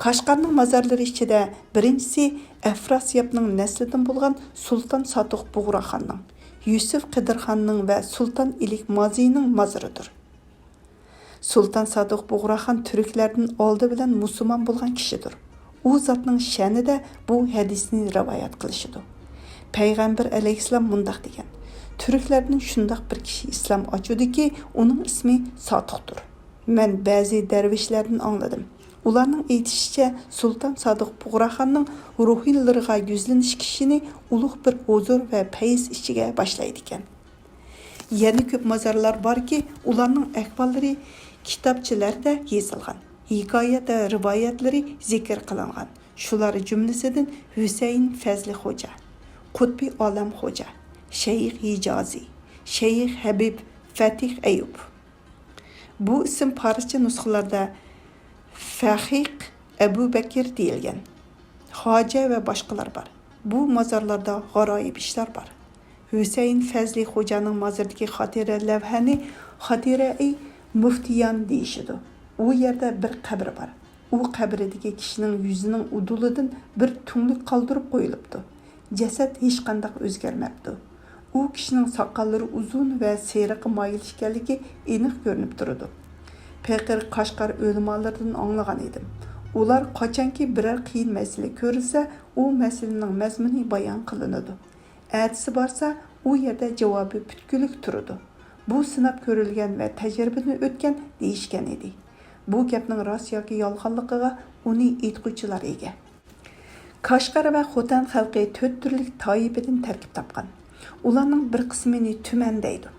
قەشقەرنىڭ مازارلىرى ئىچىدە بىرىنچىسى ئەفراسىيابنىڭ نەسلىدىن بولغان سۇلتان سادۇق بۇغراخاننىڭ، يۈسۈپ قىدىرخاننىڭ ۋە سۇلتان ئىلىك مازىنىڭ مازىرىدۇر. سۇلتان سادۇق بۇغراخان تۈركلەردىن ئالدى بىلەن مۇسۇلمان بولغان كىشىدۇر. ئۇ زاتنىڭ شەنىدە بۇ ھەدىسنى رىۋايەت قىلىشىدۇ. پەيغەمبەر ئەلەيھىسسالام مۇنداق دېگەن: «تۈركلەردىن شۇنداق بىر كىشى ئىسلام ئاچىدۇكى، ئۇنىڭ ئىسمى سادۇقتۇر.» مەن بەزى دەرۋىشلەردىن ئاڭلىدىم. ئۇلارنىڭ ئېيتىشىچە، سۇلتان سادۇق بۇغراخاننىڭ روھىلىرىغا يۈزلىنىش كىشىنى ئۇلۇغ بىر ھۇزۇر ۋە پەيز ئىچىگە باشلايدىكەن. يەنە كۆپ مازارلار باركى، ئۇلارنىڭ ئەھۋاللىرى كىتابچىلەردە يېزىلغان، ھېكايەت ۋە رىۋايەتلىرى زىكىر قىلىنغان. شۇلار جۈملىسىدىن ھۈسەيىن فەزلى خوجا، قۇتبى ئالەم خوجا، شەيخ ھىجازى، شەيخ ھەبىب، فەتىھ ئەيۇب. بۇ ئىسىم پارسچە نۇسخىلاردا فەخىق ئەبۇ بەكىر دېيىلگەن. خاجە ۋە باشقىلار بار. بۇ مازارلاردا غارايىپ ئىشلار بار. ھۈسەيىن فەزلى خوجانىڭ مازىرىدىكى خاتىرە لەۋھەنى خاتىرەئى مۇفتىيان دېيىشىدۇ. ئۇ يەردە بىر قەبرە بار. ئۇ قەبرىدىكى كىشىنىڭ يۈزىنىڭ ئۇدۇلىدىن بىر تۈڭلۈك قالدۇرۇپ قويۇلۇپتۇ. جەسەت ھېچقانداق ئۆزگەرمەپتۇ. ئۇ كىشىنىڭ ساقاللىرى ئۇزۇن ۋە سېرىققا مايىل ئىكەنلىكى ئېنىق كۆرۈنۈپ تۇرىدۇ. پېقىر قەشقەر ئۆلىمالىرىدىن ئاڭلىغان ئىدىم. ئۇلار قاچانكى بىرەر قىيىن مەسىلە كۆرۈلسە، ئۇ مەسىلىنىڭ مەزمۇنى بايان قىلىنىدۇ. ئەتىسى بارسا، ئۇ يەردە جاۋابى پۈتكۈلۈك تۇرىدۇ. بۇ سىناپ كۆرۈلگەن ۋە تەجرىبىدىن ئۆتكەن دېيىشكەن ئىدى. بۇ گەپنىڭ راست ياكى يالغانلىقىغا ئۇنى ئېيتقۇچىلار ئىگە. كاشغەر ۋە خوتەن خەلقى تۆت تۈرلۈك تائىپىدىن تەركىب تاپقان. ئۇلارنىڭ بىر قىسمىنى تۈمەن دەيدۇ.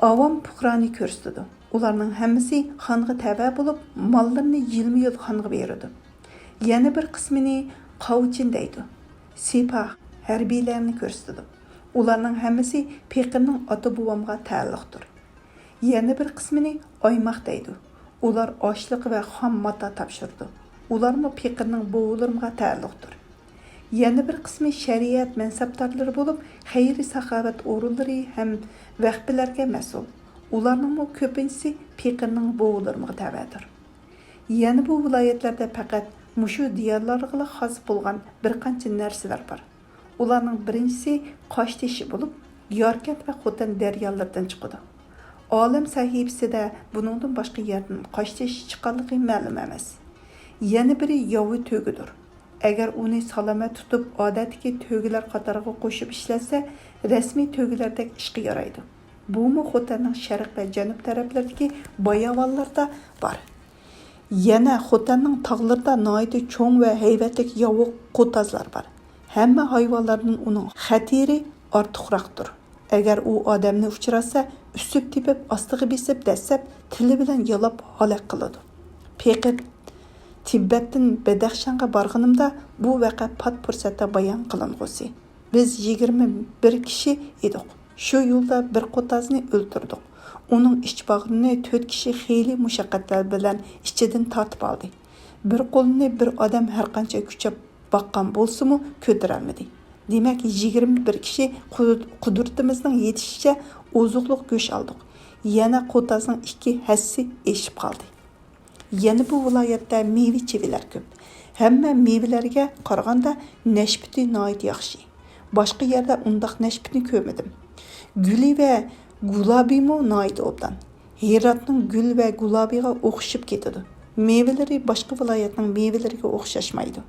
ئاۋام پۇقرانى كۆرسىتىدۇ. ئۇلارنىڭ ھەممىسى خانغا تەۋە بولۇپ، ماللىرىنى يىلمۇ-يىل خانغا بېرىدۇ. يەنە بىر قىسمىنى قاۋچىن دەيدۇ. سىپاھ، ھەربىيلەرنى كۆرسىتىدۇ. ئۇلارنىڭ ھەممىسى پېقىرنىڭ ئاتا-بوۋامغا تەئەللۇقتۇر. يەنە بىر قىسمىنى ئايماق دەيدۇ. ئۇلار ئاشلىق ۋە خام ماتا تاپشۇرىدۇ. ئۇلارمۇ پېقىرنىڭ بوۋىلىرىمغا تەئەللۇقتۇر. يەنە بىر قىسمى شەرىئەت مەنسەپدارلىرى بولۇپ، خەير-ساخاۋەت ئورۇنلىرى ھەم ۋەخپىلەرگە مەسئۇل. ئۇلارنىڭمۇ كۆپىنچىسى پېقىرنىڭ بوۋىلىرىمغا تەۋەدۇر. يەنە بۇ ۋىلايەتلەردە پەقەت مۇشۇ دىيارلارغىلا خاس بولغان بىر قانچە نەرسىلەر بار. ئۇلارنىڭ بىرىنچىسى قاشتېشى بولۇپ، ياركەنت ۋە خوتەن دەريالىرىدىن چىقىدۇ. ئالەم سەھىپىسىدە بۇنىڭدىن باشقا يەردىن قاشتېشى چىققانلىقى مەلۇم ئەمەس. يەنە بىرى ياۋا تۆگىدۇر. ئەگەر ئۇنى سالامەت تۇتۇپ، ئادەتتىكى تۆگىلەر قاتارىغا قوشۇپ ئىشلەتسە، رەسمىي تۆگىلەردەك ئىشقا يارايدۇ. بۇمۇ خوتەننىڭ شەرق ۋە جەنۇب تەرەپلىرىدىكى باياۋانلاردا بار. يەنە خوتەننىڭ تاغلىرىدا ناھايىتى چوڭ ۋە ھەيۋەتلىك ياۋۇق قوتازلار بار. ھەممە ھايۋانلاردىن ئۇنىڭ خېتىرى ئارتۇقراقتۇر. ئەگەر ئۇ ئادەمنى ئۇچراتسا، ئۈسۈپ تېپىپ، ئاستىغا بېسىپ، دەسسەپ، تىلى بىلەن يالاپ ھالاك قىلىدۇ. پېقىر تىبەتتىن بەدەخشانغا بارغىنىمدا، بۇ ۋەقە پات پۇرسەتتە بايان قىلىنغۇسى. بىز يىگىرمە بىر كىشى ئىدۇق. شۇ يولدا بىر قوتازنى ئۆلتۈردۇق. ئۇنىڭ ئىچ باغرىنى تۆت كىشى خېلى مۇشەققەتلەر بىلەن ئىچىدىن تارتىپ ئالدى. بىر قولىنى بىر ئادەم ھەرقانچە كۈچەپ باققان بولسىمۇ، كۆتۈرەلمىدى. دېمەك، يىگىرمە بىر كىشى قۇدرىتىمىزنىڭ يېتىشىچە ئوزۇقلۇق گۆش ئالدۇق. يەنە قوتازنىڭ ئىككى ھەسسىسى ئېشىپ قالدى. يەنە بۇ ۋىلايەتتە مېۋە-چېۋىلەر كۆپ. ھەممە مېۋىلەرگە قارىغاندا نەشپۈتى ناھايىتى ياخشى. باشقا يەردە ئۇنداق نەشپۈتنى كۆرمىدىم. گۈلى ۋە گۇلابىمۇ ناھايىتى ئوبدان. ھىراتنىڭ گۈل ۋە گۇلابىغا ئوخشىشىپ كېتىدۇ. مېۋىلىرى باشقا ۋىلايەتنىڭ مېۋىلىرىگە ئوخشاشمايدۇ.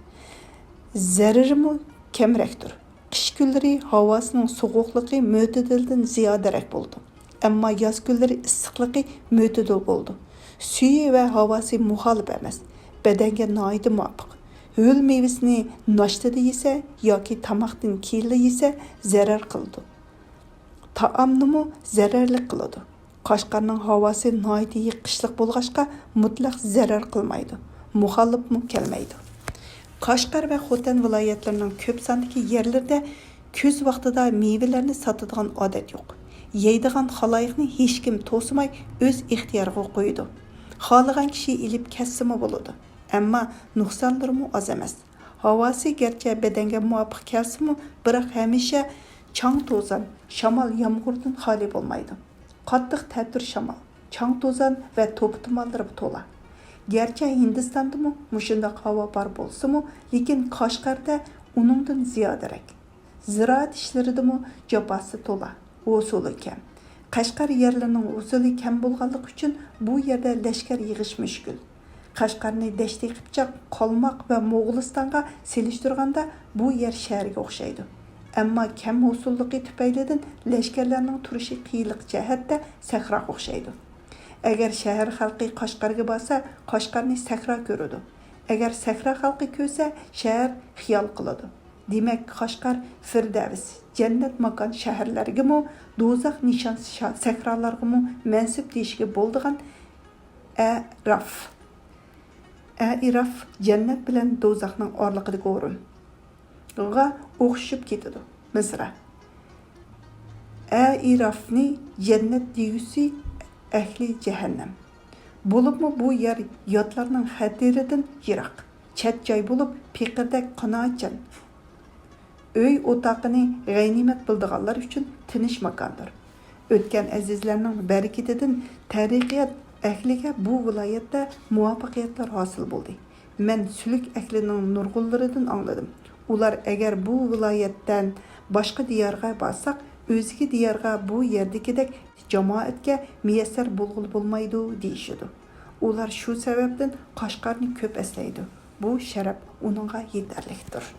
زەرىرىمۇ كەمرەكتۇر. قىش كۈنلىرى ھاۋاسىنىڭ سوغۇقلۇقى مۆتىدىلدىن زىيادىرەك بولىدۇ. ئەمما ياز كۈنلىرى ئىسسىقلىقى مۆتىدىل بولىدۇ. سۈيى ۋە ھاۋاسى مۇخالىپ ئەمەس. بەدەنگە ناھايىتى مۇۋاپىق. ھۆل مېۋىسىنى ناشتىدا يېسە ياكى تاماقتىن كېيىنلا يېسە زەرەر قىلىدۇ. تائامنىمۇ زەرەرلىك قىلىدۇ. قەشقەرنىڭ ھاۋاسى ناھايىتى يېقىشلىق بولغاچقا، مۇتلەق زەرەر قىلمايدۇ، مۇخالىپمۇ كەلمەيدۇ. قەشقەر ۋە خوتەن ۋىلايەتلىرىنىڭ كۆپ ساندىكى يەرلىرىدە كۈز ۋاقتىدا مېۋىلەرنى ساتىدىغان ئادەت يوق. يەيدىغان خالايىقنى ھېچكىم توسىماي، ئۆز ئىختىيارىغا قويىدۇ. خالىغان كىشى ئېلىپ كەتسىمۇ بولىدۇ. ئەمما نۇقسانلىرىمۇ ئاز ئەمەس. ھاۋاسى گەرچە بەدەنگە مۇۋاپىق كەلسىمۇ، بىراق ھەمىشە چاڭ-توزان، شامال-يامغۇردىن خالىي بولمايدۇ. قاتتىق تەتۈر شامال، چاڭ-توزان ۋە توپا تۇمانلىرى تولا. گەرچە ھىندىستاندىمۇ مۇشۇنداق ھاۋا بار بولسىمۇ، لېكىن قەشقەردە ئۇنىڭدىن زىيادىرەك. زىرائەت ئىشلىرىدىمۇ جاپاسى تولا، ھوسۇلى كەم. قەشقەر يەرلىرىنىڭ ھوسۇلى كەم بولغانلىقى ئۈچۈن بۇ يەردە لەشكەر يىغىش مۈشكۈل. قەشقەرنى دەشتى قىپچاق، قالماق ۋە موغۇلىستانغا سېلىشتۇرغاندا بۇ يەر شەھەرگە ئوخشايدۇ. ئەمما كەم ھوسۇللۇقى تۈپەيلىدىن لەشكەرلەرنىڭ تۇرۇشى قىيىنلىق جەھەتتە سەھراغا ئوخشايدۇ. ئەگەر شەھەر خەلقى قەشقەرگە بارسا، قەشقەرنى سەھرا كۆرىدۇ. ئەگەر سەھرا خەلقى كۆرسە، شەھەر خىيال قىلىدۇ. دېمەك، قەشقەر فىردەۋس، جەننەت ماكان شەھەرلەرگىمۇ، دوزاخ نىشان شا-، سەھرالارغىمۇ مەنسۇپ دېيىشكە بولىدىغان ئەراف. ئەئىراف جەننەت بىلەن دوزاخنىڭ ئارىلىقىدىكى ئورۇنغا ئوخشىشىپ كېتىدۇ. مىسرا. ئەئىرافنى جەننەت دېگۈسى ئەھلى جەھەننەم. بولۇپمۇ بۇ يەر ياتلارنىڭ خەتىرىدىن يىراق، چەت جاي بولۇپ، پېقىردەك قانائەتچان. ئۆي ئوتاقىنى غەنىيمەت بىلىدىغانلار ئۈچۈن تىنچ ماكاندۇر. ئۆتكەن ئەزىزلەرنىڭ بەرىكىتىدىن تەرەققىيات ئەھلىگە بۇ ۋىلايەتتە مۇۋەپپەقىيەتلەر ھاسىل بولدى. مەن سۈلۈك ئەھلىنىڭ نۇرغۇنلىرىدىن ئاڭلىدىم. ئۇلار ئەگەر بۇ ۋىلايەتتىن باشقا دىيارغا بارساق، ئۆزگە دىيارغا بۇ يەردىكىدەك جامائەتكە مىيەسسەر بولغىلى بولمايدۇ دېيىشىدۇ. ئۇلار شۇ سەۋەبتىن قەشقەرنى كۆپ ئەسلەيدۇ. بۇ شەرەپ ئۇنىڭغا يېتەرلىكتۇر.